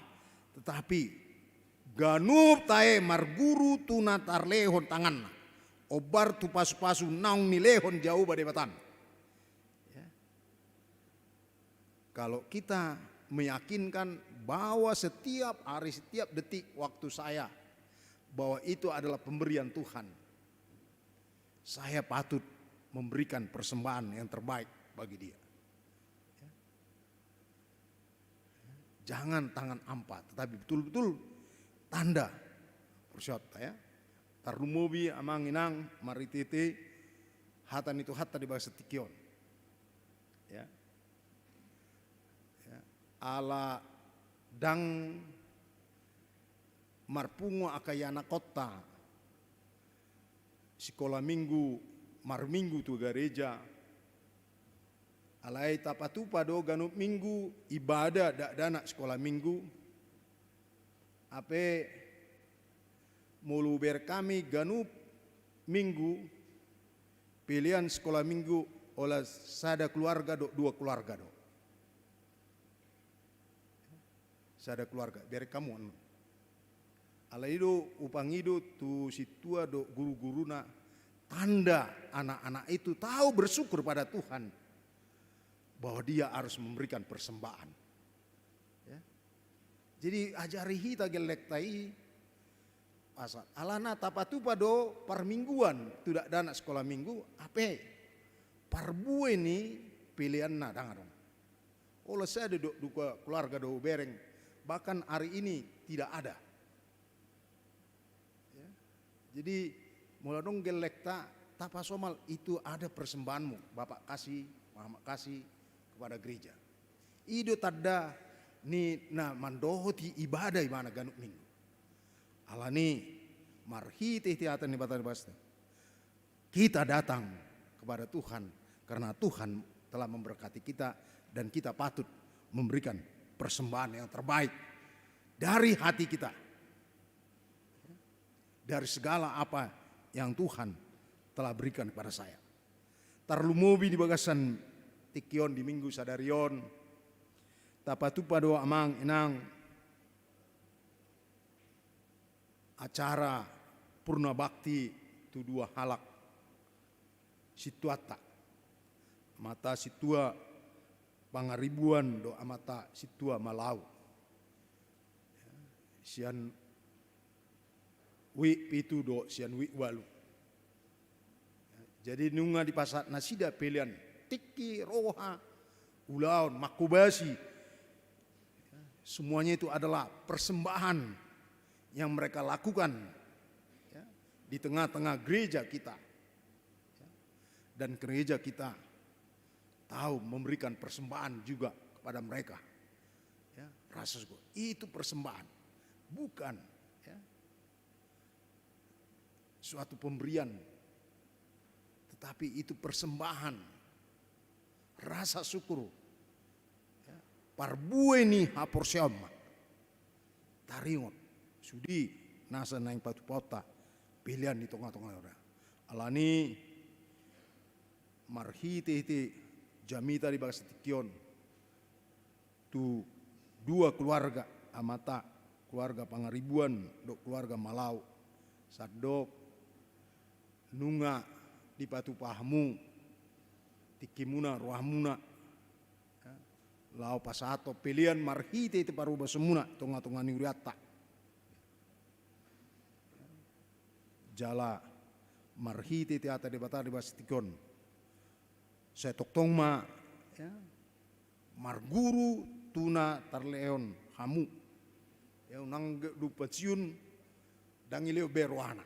tetapi ganup tahe marguru tu na tarlehon tanganna, hombar tu pasupasu naung nilehon Jahowa Debatana. Ya. Kalau kita meyakinkan bahwa setiap hari, setiap detik waktu saya, bahwa itu adalah pemberian Tuhan, saya patut memberikan persembahan yang terbaik bagi Dia. Ya. Jangan tangan ampa, tetapi betul-betul tanda. Porseaonta, ya. Tarlumobi, amang inang, marhitehite hata ni Tuhanta di bagasan tingki on. Ya. Ya. Ala ndang marpungu angka ianakhonta sikola minggu, marminggu tu gareja. Alai tapatupa do ganup minggu ibadah dakdanak sikola minggu. Hape molo hubereng hami ganup minggu, pelean sikola minggu, holan sada keluarga dohot dua keluarga do. Sada keluarga, bereng hamu annon. Alai do hupangido tu sintua dohot guru-guruna, tanda anak-anak itu tahu bersyukur pada Tuhan, bahwa dia harus memberikan persembahan. Ya. Jadi ajari hita gellengta i, asa alana tapatupa do parmingguan tu dakdanak sikola minggu, hape parbue ni peleanna ndang adong. Holan sada dohot dua keluarga do hubereng, bahkan hari ini tidak ada. Ya. Jadi molo adong gellengta, tapasomal itu ada persembahanmu, Bapak kasih, Mama kasih kepada gereja. I do tanda ni na mandohoti ibadah ibana ganup minggu. Alani marhitehite hata ni Debata di bagasan, kita datang kepada Tuhan karena Tuhan telah memberkati kita dan kita patut memberikan persembahan yang terbaik dari hati kita, dari segala apa yang Tuhan telah berikan kepada saya. Tarlumobi di bagasan tingki on, di minggu sadari on, tapatupa do, amang inang, acara purna bakti tu dua halak sintuanta, amanta sintua Pangaribuan dohot amanta sintua Malau, sian wijk pitu dohot sian wijk ualu. Jadi nunga dipasahat nasida pelean tingki, roha, ulaon, manghobasi. Semuanya itu adalah persembahan yang mereka lakukan, ya, di tengah-tengah gereja kita. Ya. Dan gereja kita tahu memberikan persembahan juga kepada mereka. Ya, rasa syukur. Itu persembahan. Bukan, ya, suatu pemberian, tetapi itu persembahan, rasa syukur, ya, parbue ni haporseaon ma. taringot sude nasa naeng patupaonta pelean di tongatonga ni huria. Alani marhitehite jamita di bagasan tingki on tu dua keluarga amanta, keluarga Pangaribuan dohot keluarga Malau, sandok nunga dipatupa hamu tingkimuna, rohamuna, ya, laho pasahathon pelean marhitehite parhobasanmuna tongatonga ni hurianta. Jala marhitehite hata Debata di bagasan tingki on, sai tongtong ma, ya, marguru tu na tarlehon hamu. Ya, unang dung paciun, ndang dilehon be rohana.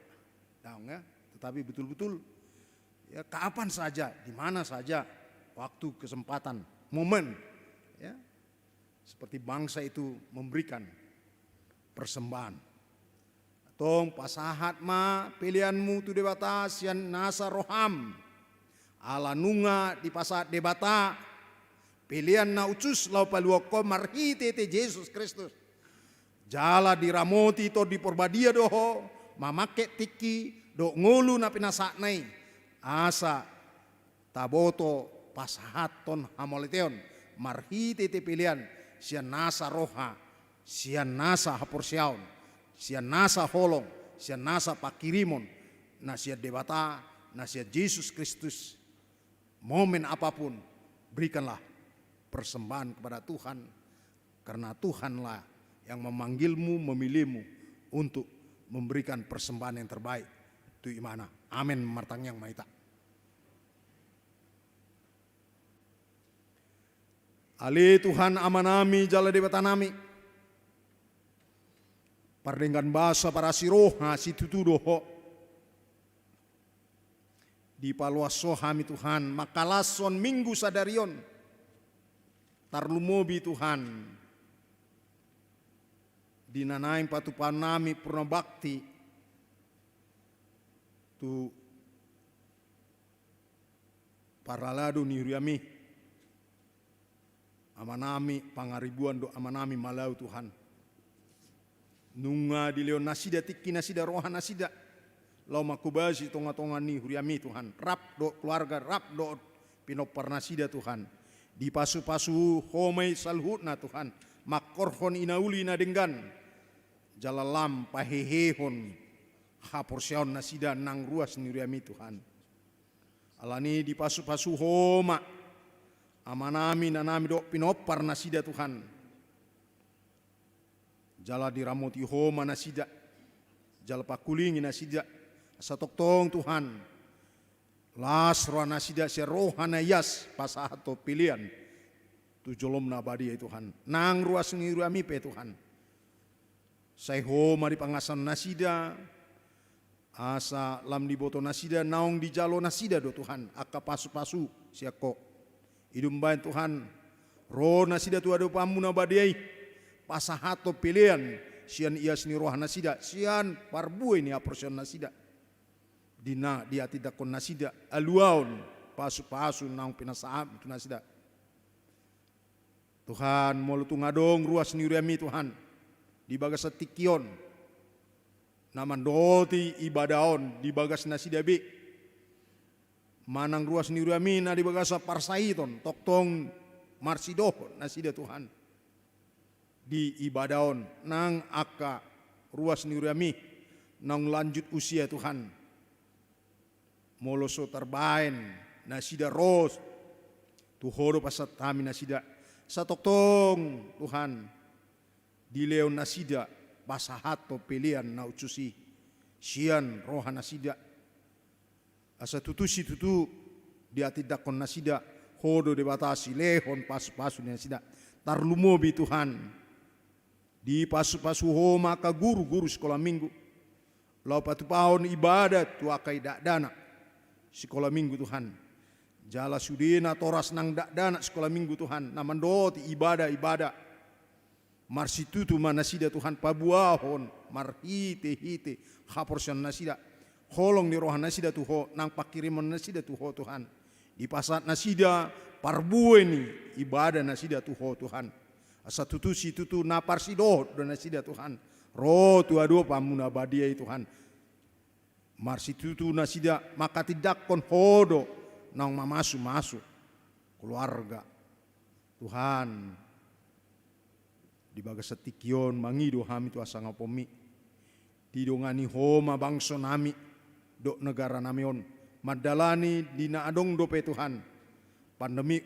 Daong, ya. Tetapi betul-betul, ya, kapan saja, di mana saja, waktu, kesempatan, momen, ya, seperti bangsa itu memberikan persembahan. Tong pasahat ma peleanmu tu Debata sian nasa roham. Ala nunga dipasahat Debata pelean na hushus laho paluahon ho marhitehite Jesus Kristus. Jala diramoti Tondi Porbadia do ho, mamangke tingki dohot ngolu na pinasahatna i. Asa taboto pasahathon hamauliateon marhitehite pelean sian nasa roha, sian nasa haporseaon, sian nasa holong, sian nasa panghirimon, na sian Debata, na sian Jesus Kristus. Momen apapun, berikanlah persembahan kepada Tuhan, karena Tuhanlah yang memanggilmu, memilihmu untuk memberikan persembahan yang terbaik tu ibana. Amen. Martangiang ma hita. Ale Tuhan Amanami jala Debatanami, pardenggan basa, parasi roha, situtu do ho. Dipaloas ho hami Tuhan mangkalashon Minggu sadari on. Tarlumobi Tuhan di na naeng patupaonnami purna bakti tu parhalado ni huriami, amanami Pangaribuan dohot amanami Malau Tuhan. Nunga dilehon nasida tingki nasida, roha nasida, laho manghobasi tongatonga ni huriami Tuhan, rap dohot keluarga, rap dohot pinompar nasida Tuhan. Dipasupasu ho ma i saluhutna Tuhan, mangkorhon ina uli na denggan, jala lam pahehehon haporseaon nasida nang ruas ni huriami Tuhan. Alani dipasupasu ho ma amanami, inanami dohot pinompar nasida Tuhan. Jala diramoti ho ma nasida, jala pangkulingi nasida, asa tongtong Tuhan, las roha nasida sian roha na ias pasahathon pelean tu jolom na badia i Tuhan. Nang ruas ni huriami pe Tuhan, sai ho ma di pangasahon nasida, asa lam diboto nasida, naung dijalo nasida do Tuhan angka pasupasu sian ho. I do umbahen Tuhan, ro nasida tu adopanmu na badia i, pasahathon pelean sian ias ni roha nasida, sian parbue ni haporseaon nasida, di na dihatindanghon nasida aluaon pasupasu naung pinasahatmu tu nasida. Tuhan, molo tung adong ruas ni huriami Tuhan di bagasan tingki on, na mandoti ibadah on di bagas nasida be, manang ruas ni huriami na di bagasan parsahiton, tongtong marsidohot nasida Tuhan di ibadah on, nang angka ruas ni huriami naung lanjut usia Tuhan. Molo so tarbaen nasida ro tu ho do pasahat hami nasida, satongtong Tuhan, dilehon nasida pasahathon pelean na hushus i sian roha nasida. Asa tutu situtu dihatindanghon nasida, ho do Debata silehon pasupasu ni nasida. Tarlumobi Tuhan, dipasupasu ho ma angka guru-guru sikola minggu, laho patupahon ibadah tu angka dakdanak sikola minggu Tuhan. Jala sude natoras nang dakdanak sikola minggu Tuhan, na mandoti ibadah-ibadah, marsitutu ma nasida Tuhan paboahon marhite-hite haporseaon nasida, holong ni roha nasida tu ho, nang panghirimon nasida tu ho Tuhan. Dipasahat nasida parbue ni ibadah nasida tu ho Tuhan. Asa tutu situtu na parsidohot do nasida Tuhan. ro tu adopanMu na badia i Tuhan. Marsitutu nasida manghatindanghon Ho do naung mamasumasu keluarga. Tuhan, di bagasan tingki on mangido hami tu hasangaponMi. Didongani Ho ma bangsonami dohot negaranami on mandalani di na adong dope Tuhan pandemi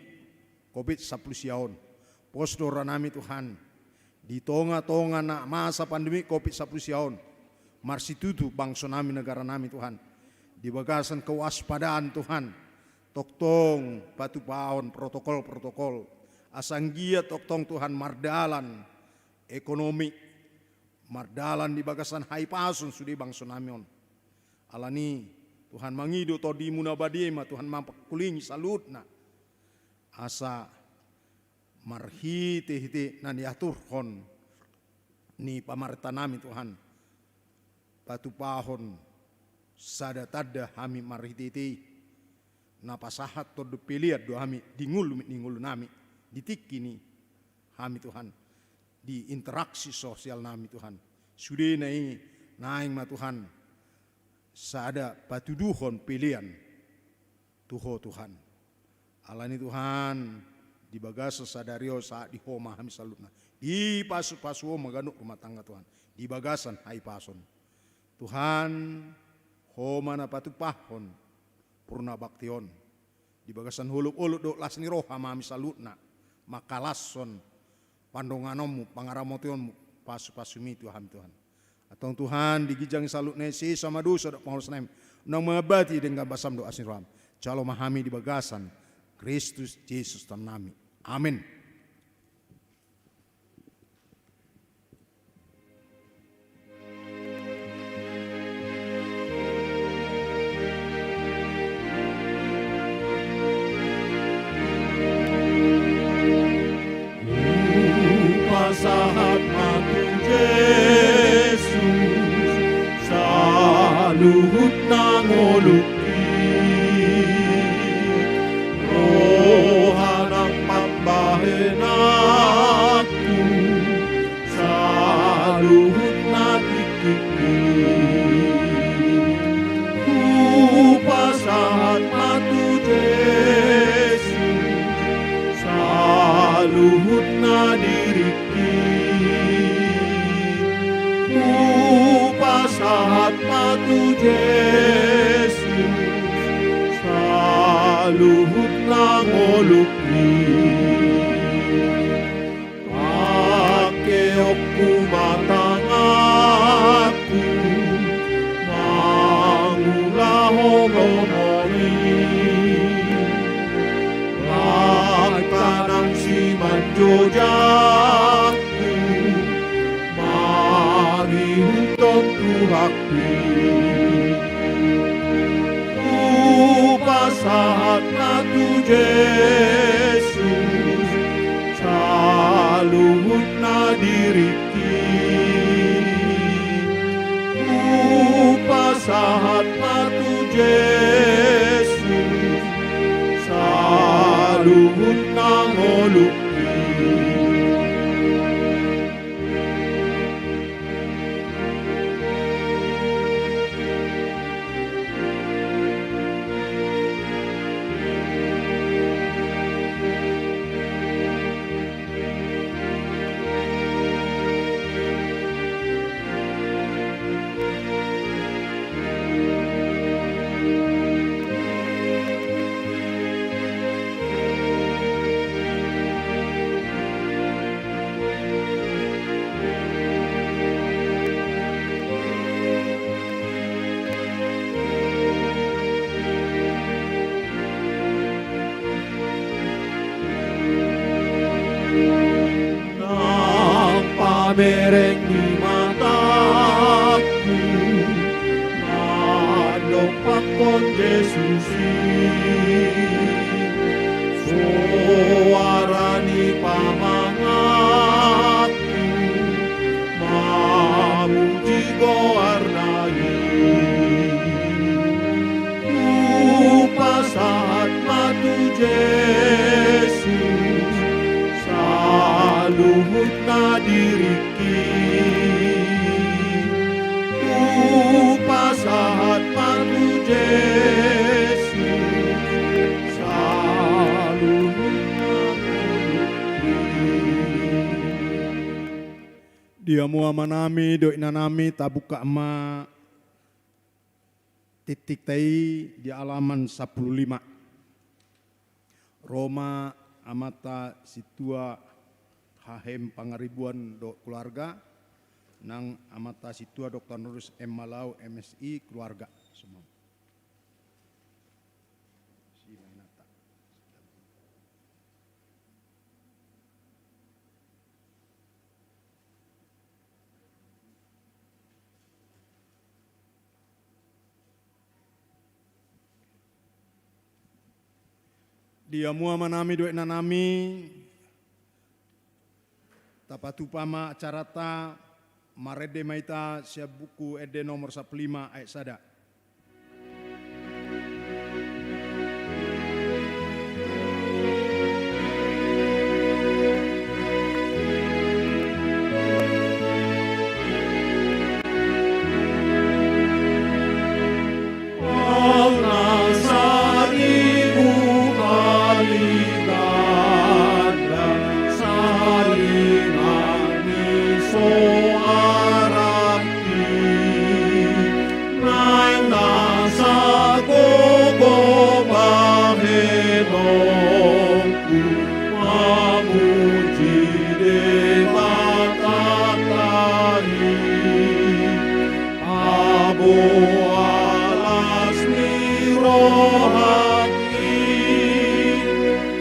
covid sampulu sia on. Pos do rohanami Tuhan, di tongatonga na masa pandemi covid sampulu sia on, marsitutu bangsonami negaranami Tuhan, di bagasan kewaspadaan Tuhan, tongtong patupahon protokol-protokol, asa anggiat tongtong Tuhan mardalan ekonomi, mardalan di bagasan hahipason sude bangsonami on. Alani Tuhan mangido TondiMu na badia i ma Tuhan mampangkulingi saluhutna, asa marhitehite na niaturhon ni pamarentanami Tuhan, patupahon sada tanda hami marhitehite i, na pasahathon dope pelean do hami di ngolu ni ngolunami, di tingki ni hami Tuhan, di interaksi sosialnami Tuhan. Sudena i naeng ma Tuhan sada patuduhon pelean tu Ho Tuhan. Alani Tuhan, di bagasan sadari on sahat di Ho ma hami saluhutna. Dipasupasu Ho ma ganup rumah tangga Tuhan, di bagasan hahipason. Tuhan, Ho ma na patupahon purnabakti on. Di bagasan holopolop dohot las ni roha ma hami saluhutna mangkalashon pandonganonMu, pangaramotionMu, pasupasuMi tu hami Tuhan. Antong Tuhan, di ginjang ni saluhutna i sesa ma dosa dohot pangolosonnami, unang mangambati denggan basaM dohot asi ni rohaM. Jalo ma hami di bagasan Kristus Jesus Tuhannami. Amen. Hupasahat ma tu Jesus saluhut na ngolungki, roha nang pambahenanku saluhut na tingkingki. Hupasahat ma tu Jesus saluhut na diringki. Hupasahat ma tu Jesus saluhut na ngolungki. Pangkeonku ma tanganku mangulahon lomo i, langkanami simanjojak mangihuthon Tuhanki. Hupasahat ma tu Jesus saluhut na diringki. Hupasahat ma tu Jesus saluhut na ngolungki. Nang pamereng ni matangku mandompakkon Jesus i, soara ni pamanganku mamuji goarna i. Hupasahat ma tu Jesus saluhut na diringki. Di hamu amanami dohot inanami, tabuka ma tingtingta i di alaman sampulu lima. Ro ma Amanta Sintua H M Pangaribuan dohot keluarga, nang Amanta Sintua Doktor Andreas M Malau M Si keluarga. Semua. Di hamu amanami dohot inanami, tapatupa ma acaranta, marende ma hita sian Buku Ende nomor sampulu lima ayat sada. Nang na sagogo bahenonku mamuji Debatanta i, abo alas ni rohangki,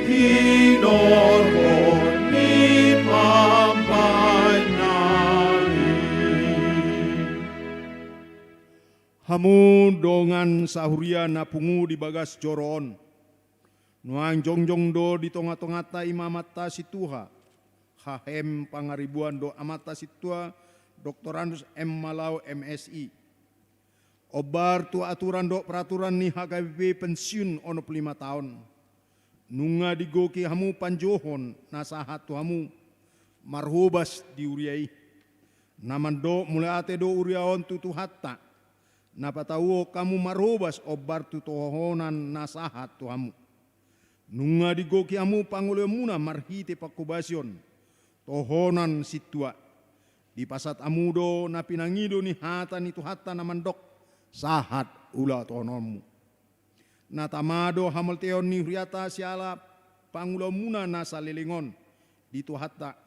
hinorhon ni pambahenna i. Hamu dongan sahuria na pungu di bagas joro on, nuaeng jongjong do di tongatonganta i ma Amanta Sintua H M Pangaribuan dohot Amanta Sintua Doktor Andreas M Malau M Si. Ombar tu aturan dohot peraturan ni H K B P pensiun onom pulu lima taon. Nunga digoki hamu panjouon na sahat tu hamu marhobas di huria i. Na mandok mauliate do huria on tu Tuhanta, na patauhon hamu marhobas ombar tu tohonan na sahat tu hamu. Nunga digoki hamu pangoloionmuna marhite panghobasion tohonan sintua. Dipasahat hamu do na pinangido ni hata ni Tuhanta na mandok, sahat ulaononmu. Na tama do hamauliateon ni huriata siala pangulaonmuna na saleleng on di Tuhanta,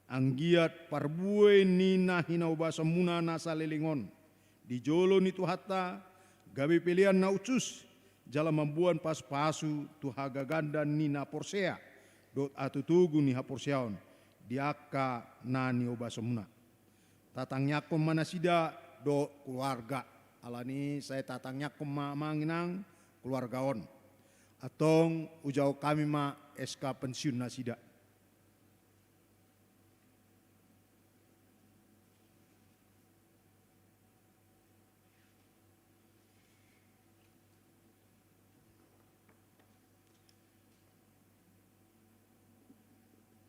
anggiat parbue ni na hinobasonmuna na saleleng on di jolo ni Tuhanta gabe pelean na hushus, jala mamboan pasupasu tu hagagandan ni na porsea dohot hatotogu ni haporseaon di angka na niobasonmuna. Tatangiangkon ma nasida dohot keluarga. Alani i sai tatangiangkon ma amang inang keluarga on. Antong hujahahon hami ma S K pensiun nasida.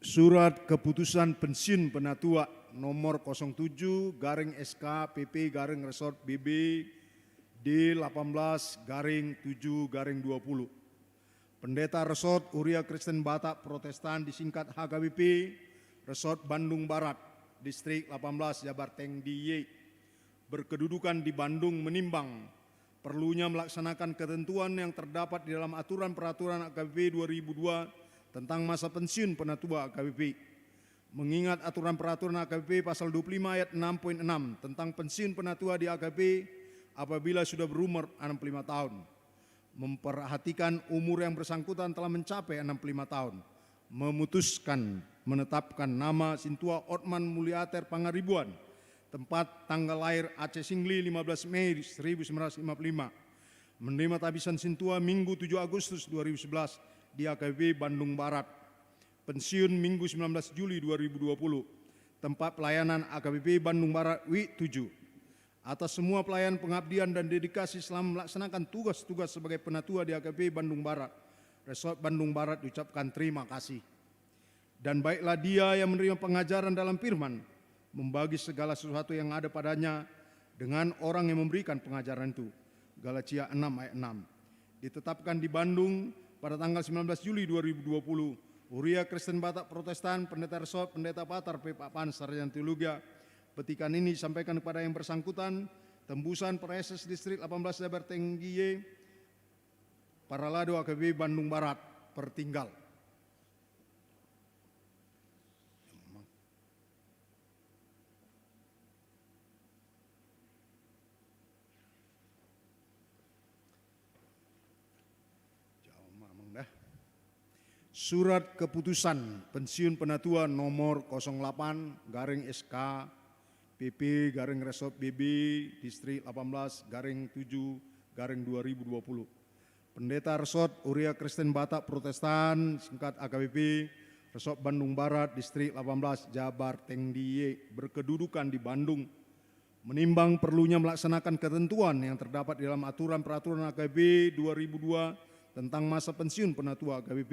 Surat Keputusan Pensiun Penatua nomor kosong tujuh garing S K P P garing Resort B B D delapan belas garing tujuh garing dua puluh. Pendeta Resort Huria Kristen Batak Protestan, disingkat H K B P, Resort Bandung Barat, Distrik delapan belas, Jabar Tengah D I Y, berkedudukan di Bandung, menimbang perlunya melaksanakan ketentuan yang terdapat di dalam Aturan Peraturan H K B P dua ribu dua tentang masa pensiun penatua H K B P. Mengingat Aturan Peraturan H K B P pasal dua puluh lima ayat enam poin enam tentang pensiun penatua di H K B P apabila sudah berumur enam puluh lima tahun. Memperhatikan umur yang bersangkutan telah mencapai enam puluh lima tahun, memutuskan menetapkan nama Sintua Otman Muliater Pangaribuan, tempat tanggal lahir A C Singli, lima belas Mei seribu sembilan ratus lima puluh lima, menerima tabisan Sintua Minggu tujuh Agustus dua ribu sebelas di H K B P Bandung Barat, pensiun Minggu sembilan belas Juli dua ribu dua puluh, tempat pelayanan H K B P Bandung Barat Wik tujuh. Atas semua pelayanan, pengabdian, dan dedikasi selama melaksanakan tugas-tugas sebagai penatua di H K B P Bandung Barat, Resort Bandung Barat, diucapkan terima kasih. Dan baiklah dia yang menerima pengajaran dalam firman, membagi segala sesuatu yang ada padanya dengan orang yang memberikan pengajaran itu. Galatia enam ayat enam. Ditetapkan di Bandung pada tanggal sembilan belas Juli dua ribu dua puluh, Huria Kristen Batak Protestan, Pendeta Resort, Pendeta Patar P P A P A N, Sarjana Teologia, Petikan ini disampaikan kepada yang bersangkutan, Tembusan Praeses Distrik delapan belas Jabar Tenggi, Parhalado H K B P Bandung Barat, pertinggal. Jauh mamang dah. Surat keputusan pensiun penatua nomor kosong delapan garing S K P P garing Resort B B Distrik delapan belas garing tujuh garing dua ribu dua puluh. Pendeta Resort Huria Kristen Batak Protestan, singkat H K B P, Resort Bandung Barat, Distrik delapan belas, Jabar Tenggi, berkedudukan di Bandung, menimbang perlunya melaksanakan ketentuan yang terdapat di dalam aturan peraturan H K B P dua ribu dua tentang masa pensiun penatua H K B P.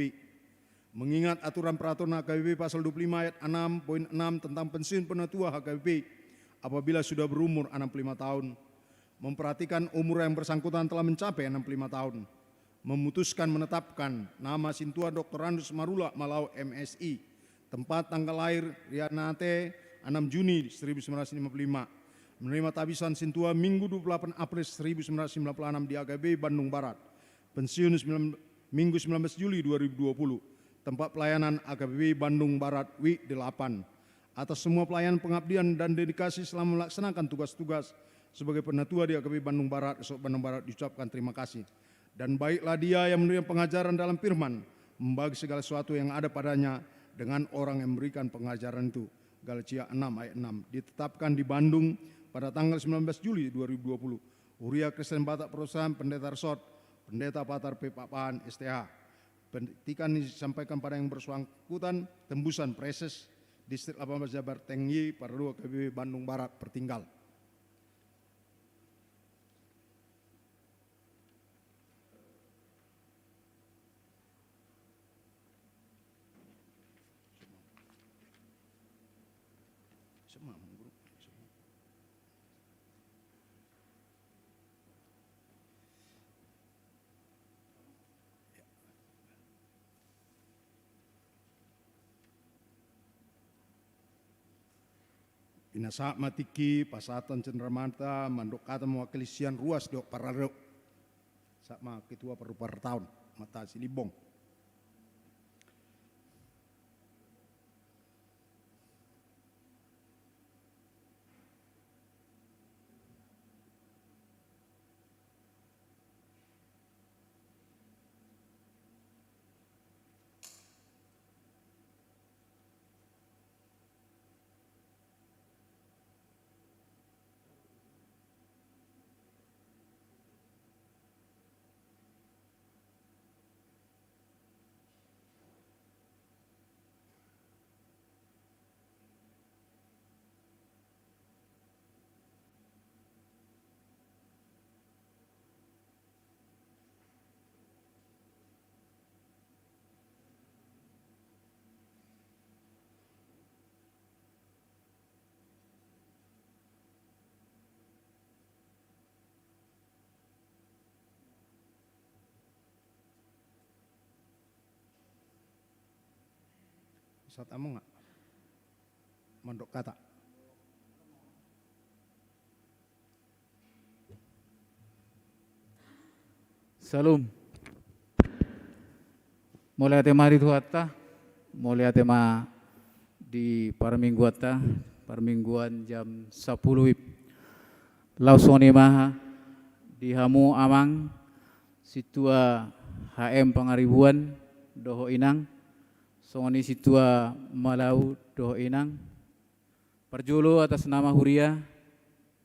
Mengingat aturan peraturan H K B P pasal dua puluh lima ayat enam poin enam tentang pensiun penatua H K B P apabila sudah berumur enam puluh lima tahun, memperhatikan umur yang bersangkutan telah mencapai enam puluh lima tahun, memutuskan menetapkan nama Sintua Doktor Andus Marula Malau M Si, tempat tanggal lahir Rianate, enam Juni seribu sembilan ratus lima puluh lima, menerima tabisan Sintua Minggu dua puluh delapan April seribu sembilan ratus sembilan puluh enam di H K B P Bandung Barat, pensiun sembilan, Minggu sembilan belas Juli dua ribu dua puluh, tempat pelayanan H K B P Bandung Barat, Wik delapan. Atas semua pelayanan, pengabdian, dan dedikasi selama melaksanakan tugas-tugas sebagai penatua di H K B P Bandung Barat, Resort Bandung Barat, diucapkan terima kasih. Dan baiklah dia yang menerima pengajaran dalam firman, membagi segala sesuatu yang ada padanya dengan orang yang memberikan pengajaran itu. Galatia enam ayat enam. Ditetapkan di Bandung pada tanggal sembilan belas Juli dua ribu dua puluh. Huria Kristen Batak Protestan, Pendeta Resort, Pendeta Patar P Papahan S T H. Petikan disampaikan pada yang bersangkutan, Tembusan Praeses, Distrik delapan belas Jabar Tenggi, Parhalado H K B P Bandung Barat, pertinggal. Pinasahat ma tingki pasahathon cenderamata mandok hata mewakili sian ruas dohot parhalado. Sahat ma ketua parpartaon, Mata Silimbong. Sahat amang nga mandok hata. Syalom. Mauliate ma di Tuhanta, mauliate ma di parmingguanta, parmingguan jam sampulu WIB. Laos songon i ma di hamu amang, sintua H M Pangaribuan dohot inang, songon i sintua Malau dohot inang. Parjolo atas nama huria,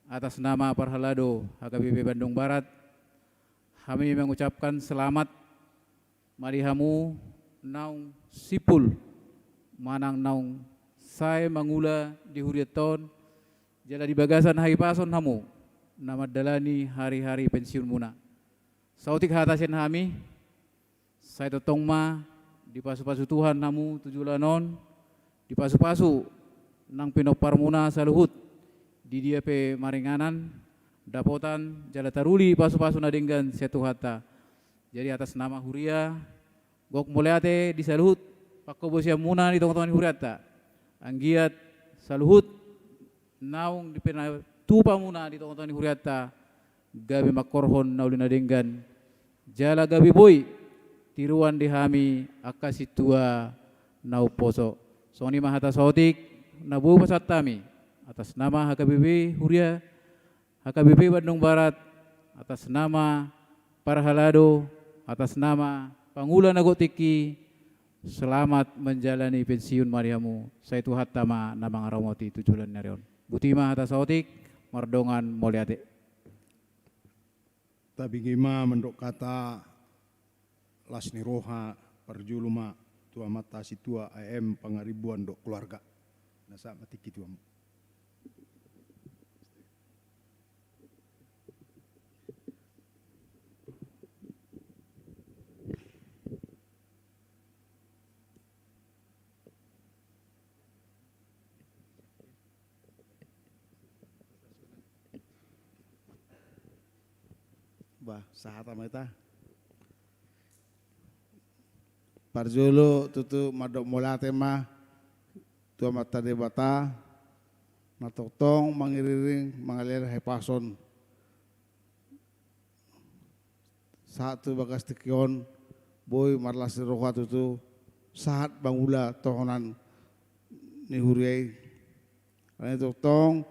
atas nama parhalado H K B P Bandung Barat, hami mengucapkan selamat ma di hamu naung simpul manang naung sae mangula di hurianta on, jala di bagasan hahipason hamu na mandalani hari-hari pensiunmuna. Saotik hata sian hami, sai tongtong ma dipasu-pasu Tuhan hamu tu joloan on, dipasu-pasu nang pinomparmuna saluhut, di dia pe maringanan, dapotan jala taruli pasu-pasu na denggan sian Tuhanta. Jadi atas nama huria, gok mauliate di saluhut panghobasionmuna di tonga-tonga ni hurianta. Anggiat saluhut naung dipinatupa muna di tongatonga ni hurianta, gabe mangkorhon na uli na denggan, jala gabe boi tiruan di hami angka sintua na umposo. Songon i ma hata saotik na boi hupasahat hami atas nama H K B P huria H K B P Bandung Barat, atas nama parhalado, atas nama pangula na gok tingki, selamat menjalani pensiun ma di hamu. Sai Tuhanta ma na mangaramoti tu joloan ni ari on. Botima hata saotik, mardongan mauliate. Tabege ma mandok hata las ni roha, parjolo ma tu amanta sintua A M Pangaribuan dohot keluarga. Na sahat ma tingki tu hamu. Bah, sahat ma hita. Parjolo tutu mandok mauliate ma tu Amanta Debata, na tongtong mangiriring mangalean hahipason sahat tu bagas tingki on, boi marlas ni roha tutu sahat mangula tohonan ni huria i. Alani tongtong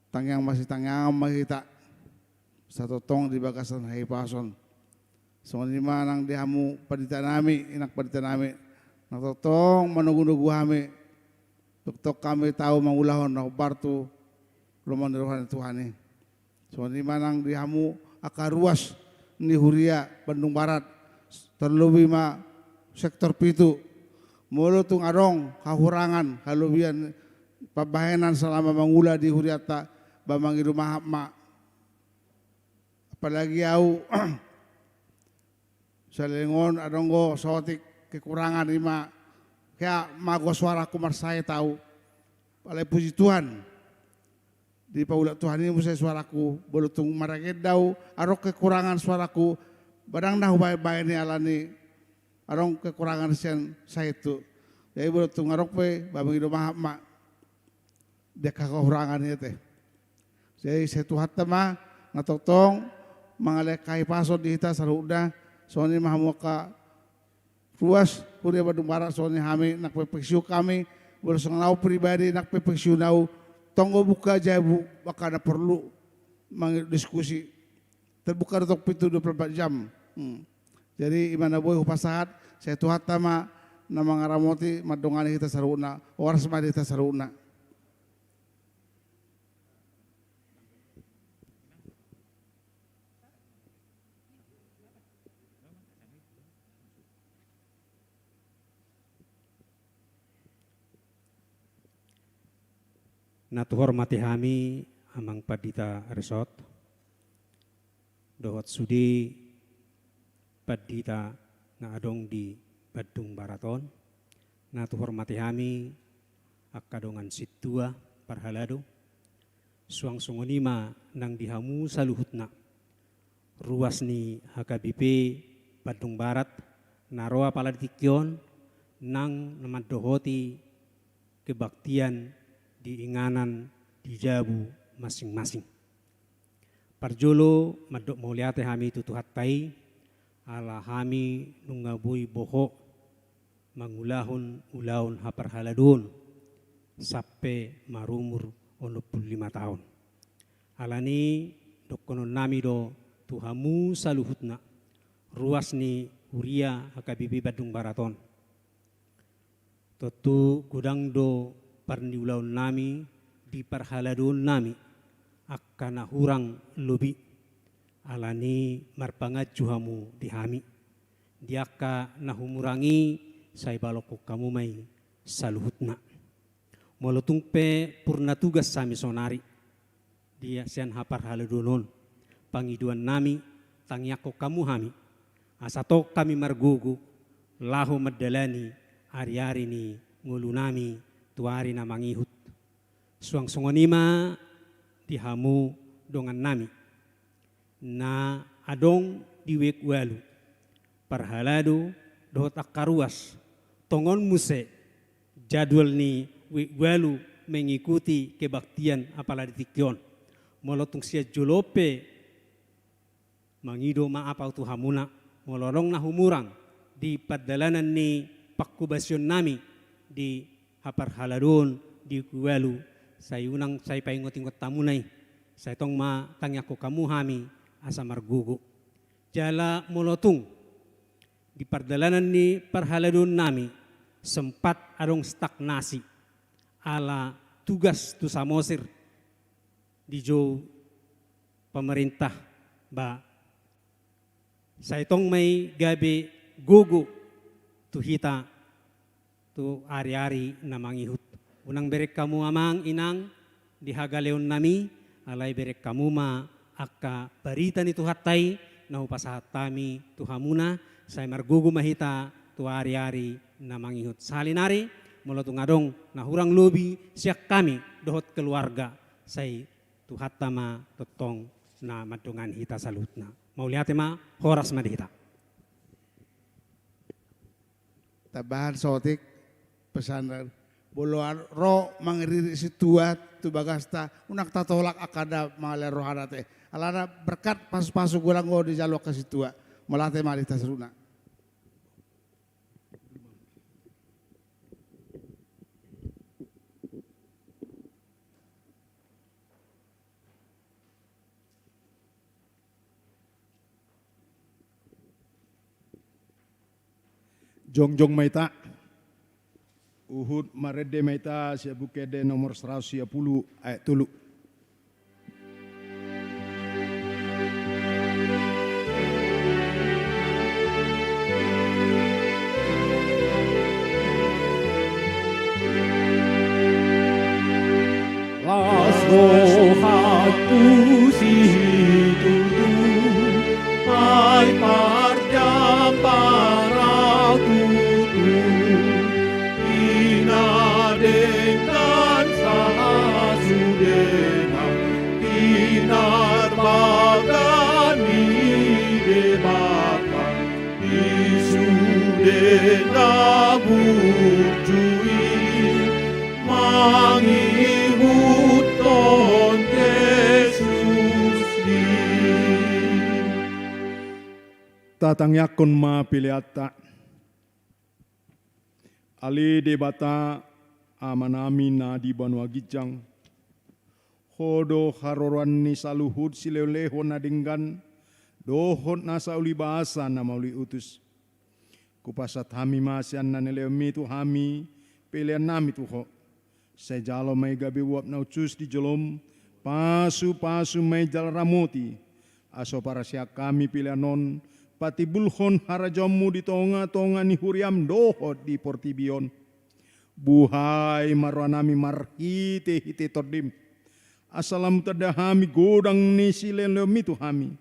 tangiang masitangiangan ma hita, sai tongtong di bagasan hahipason. Songon i ma nang di hamu pandita nami, inang pandita nami, na tongtong manogunogu hami, tongtong hami tau mangulahon na hombar tu lomo ni roha ni Tuhan i. Songon i ma nang di hamu angka ruas ni huria Bandung Barat, tarlobi ma sektor pitu. Molo tung adong hahurangan, halobian, pambahenan salama mangula di hurianta, ba mangido maaf ma. Apalagi au saleleng on adong do saotik kekurangan, i ma hea mago suaraku, marsae au. Alai puji Tuhan, dipaulak Tuhan i muse suaraku, molo tung maragenda au, adong kekurangan suaraku, ba ndang na hubaen-baen i alani adong kekurangan sian saetu. Jadi molo tung adong pe, ba mangido maaf ma di angka hahurangan i ate. Jadi sai Tuhanta ma na tongtong mangalean hahipason di hita saluhutna. Songon i ma hamu angka ruas huria Bandung Barat, songon i hami nang pe pensiun hami, molo songon au pribadi nang pe pensiun au, tong do buka jabu, angka na porlu mangidok diskusi. Terbuka do tong pintu dua puluh empat jam. Hmm. Jadi i ma na boi hupasahat, sai Tuhanta ma na mangaramoti, mandongani hita saluhutna, horas ma di hita saluhutna. Na tuhormati hami Amang Pandita Risot, dohot sude pandita na adong di Bandung Barat on, na tuhormati hami angka dongan sintua parhalado, suang songon i ma nang di hamu saluhutna ruas ni H K B P Bandung Barat, na ro apala di tingki on nang na mandohoti kebaktian di inganan di jabu masing-masing. Parjolo mandok mauliate hami tu Tuhanta i, ala hami nunga boi bohot mangulahon ulaon haparhaladoon sampe marumur onom pulu lima taon. Alani i dohonon nami do tu hamu saluhutna ruas ni huria H K B P Bandung Barat on. Tontu godang do parniulaon nami di parhaladoon nami, angka na hurang lobi, alani i marpanganju hamu di hami. Di angka na humurang i, sai balokon hamu ma i saluhutna. Molo tung pe purna tugas hami saonari di sian haparhaladoon on, pangidoan nami, tangiangkon hamu hami, asa tong hami margogo laho mandalani ari-ari ni ngolu nami tu ari na mangihut. Suang songon i ma di hamu dongan nami na adong di WEG ualu, parhalado dohot angka ruas. Tongon muse jadwal ni WEG ualu mengikuti kebaktian apala di tingki on. Molo tung sian jolo pe mangido maaf au tu hamuna, molo adong na humurang di pardalanan ni panghobasion nami di haparhaladoon di Hualu, sai unang sai paingot-ingot hamuna i, sai tong ma tangiangkon hamu hami asa margogo. Jala molo tung di pardalanan ni parhaladoon nami sempat adong stagnasi ala tugas tu Samosir dijou pamarintah, ba sai tong ma i gabe gogo tu hita tu ari-ari na mangihut. Unang bereng hamu amang inang di hagaleon nami, alai bereng hamu ma angka barita ni Tuhanta i na hupasahat hami tu hamuna, sai margogo ma hita tu ari-ari na mangihut. Sahali nari, molo tung adong na hurang lobi sian hami dohot keluarga, sai Tuhanta ma tongtong na mandongani hita saluhutna. Mauliate ma, horas ma di hita. Tambahan saotik, pesan, molo ro mangiririk sintua tu bagasta, unang tatolak angka na mangalehon rohana te. Alana berkat pasu-pasu godang do dijalo angka sintua. Mauliate ma di hita saluhutna. Jongjong ma hita. Huhut marende ma hita sian Buku Ende nomor saratus sia pulu ayat tolu. Las rohangku situtu, ai parjambar au tutu, i na denggan sahasudena, pinarbaga ni Debata, di sude na burju i mangihuthon Jesus i. Tatangiangkon ma peleanta. Ale Debata, Amanami na di banua ginjang, Ho do haroroan ni saluhut silehonlehon na denggan dohot nasa ulibasa na mauliutus. Hupasahat hami ma sian na nilehonmi tu hami peleannami tu Ho. Sai jalo ma i gabe uap na hushus di jolom, pasupasu ma i jala ramoti, asa huparsihaphon hami pelean on patimbulhon harajaonmu di tongatonga ni huriam dohot di portibi on. Buhai ma rohanami marhitehite Tondim, asa lam hutanda hami godang ni silehonlehonmi tu hami,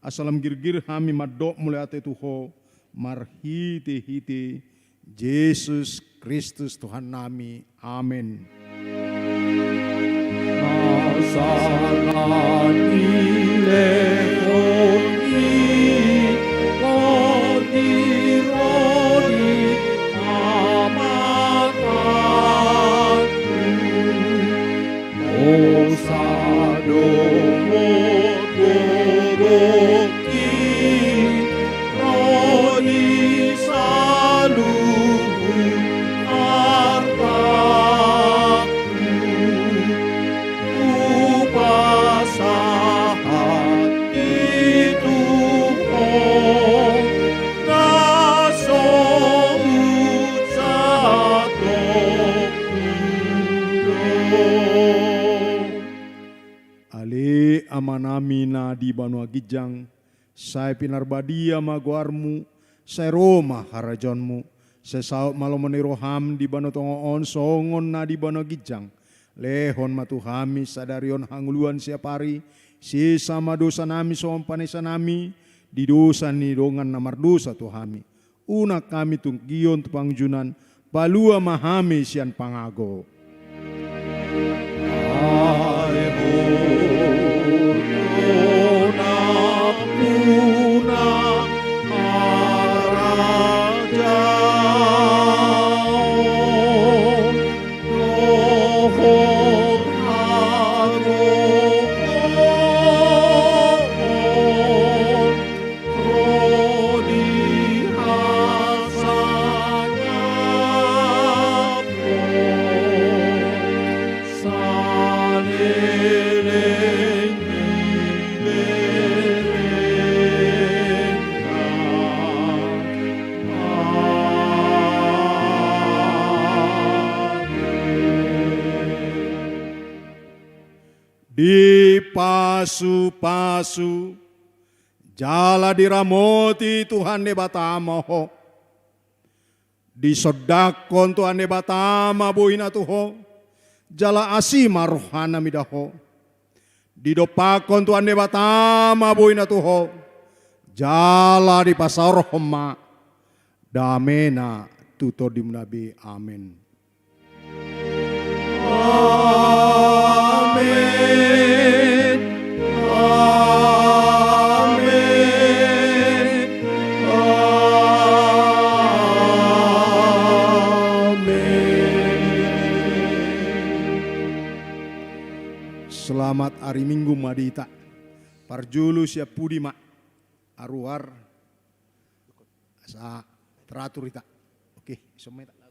asa lam girgir hami mandok mauliate tu Ho marhitehite Jesus Kristus Tuhannami. Amen. Asa na nilehonmi, Tondim, ro di hamatangku, dosa dohot gogongki, ro di saluhut artangku. Hupasahat i tu Ho, na so hujalo. Ale Amanami na di banua ginjang, sai pinarbadia ma goarmu, sai ro ma harajaonmu, sai saut ma lomo ni roham di banua tonga on songon na di banua ginjang. Lehon ma tu hami sadari on hangoluan siapari, sesa ma dosanami songon panesanami di dosa ni dongan na mardosa tu hami. Unang hami tonggion tu pangunjunan, palua ma hami sian pangago. Ai Ho do nampuna harajaon dohot Dipasupasu jala diramoti Tuhan Debata ma ho. Disondangkon Tuhan Debata ma boina tu ho, jala asi ma rohana mida ho. Didompakkon Tuhan Debata ma boina tu ho, jala dipasaorhon ma damena tu tondimuna be. Amen. Amen. Amen. Amen. Selamat hari Minggu ma di hita. Parjolo sian pudi ma. Aruar. Asa teratur hita. Oke, ison ma hita.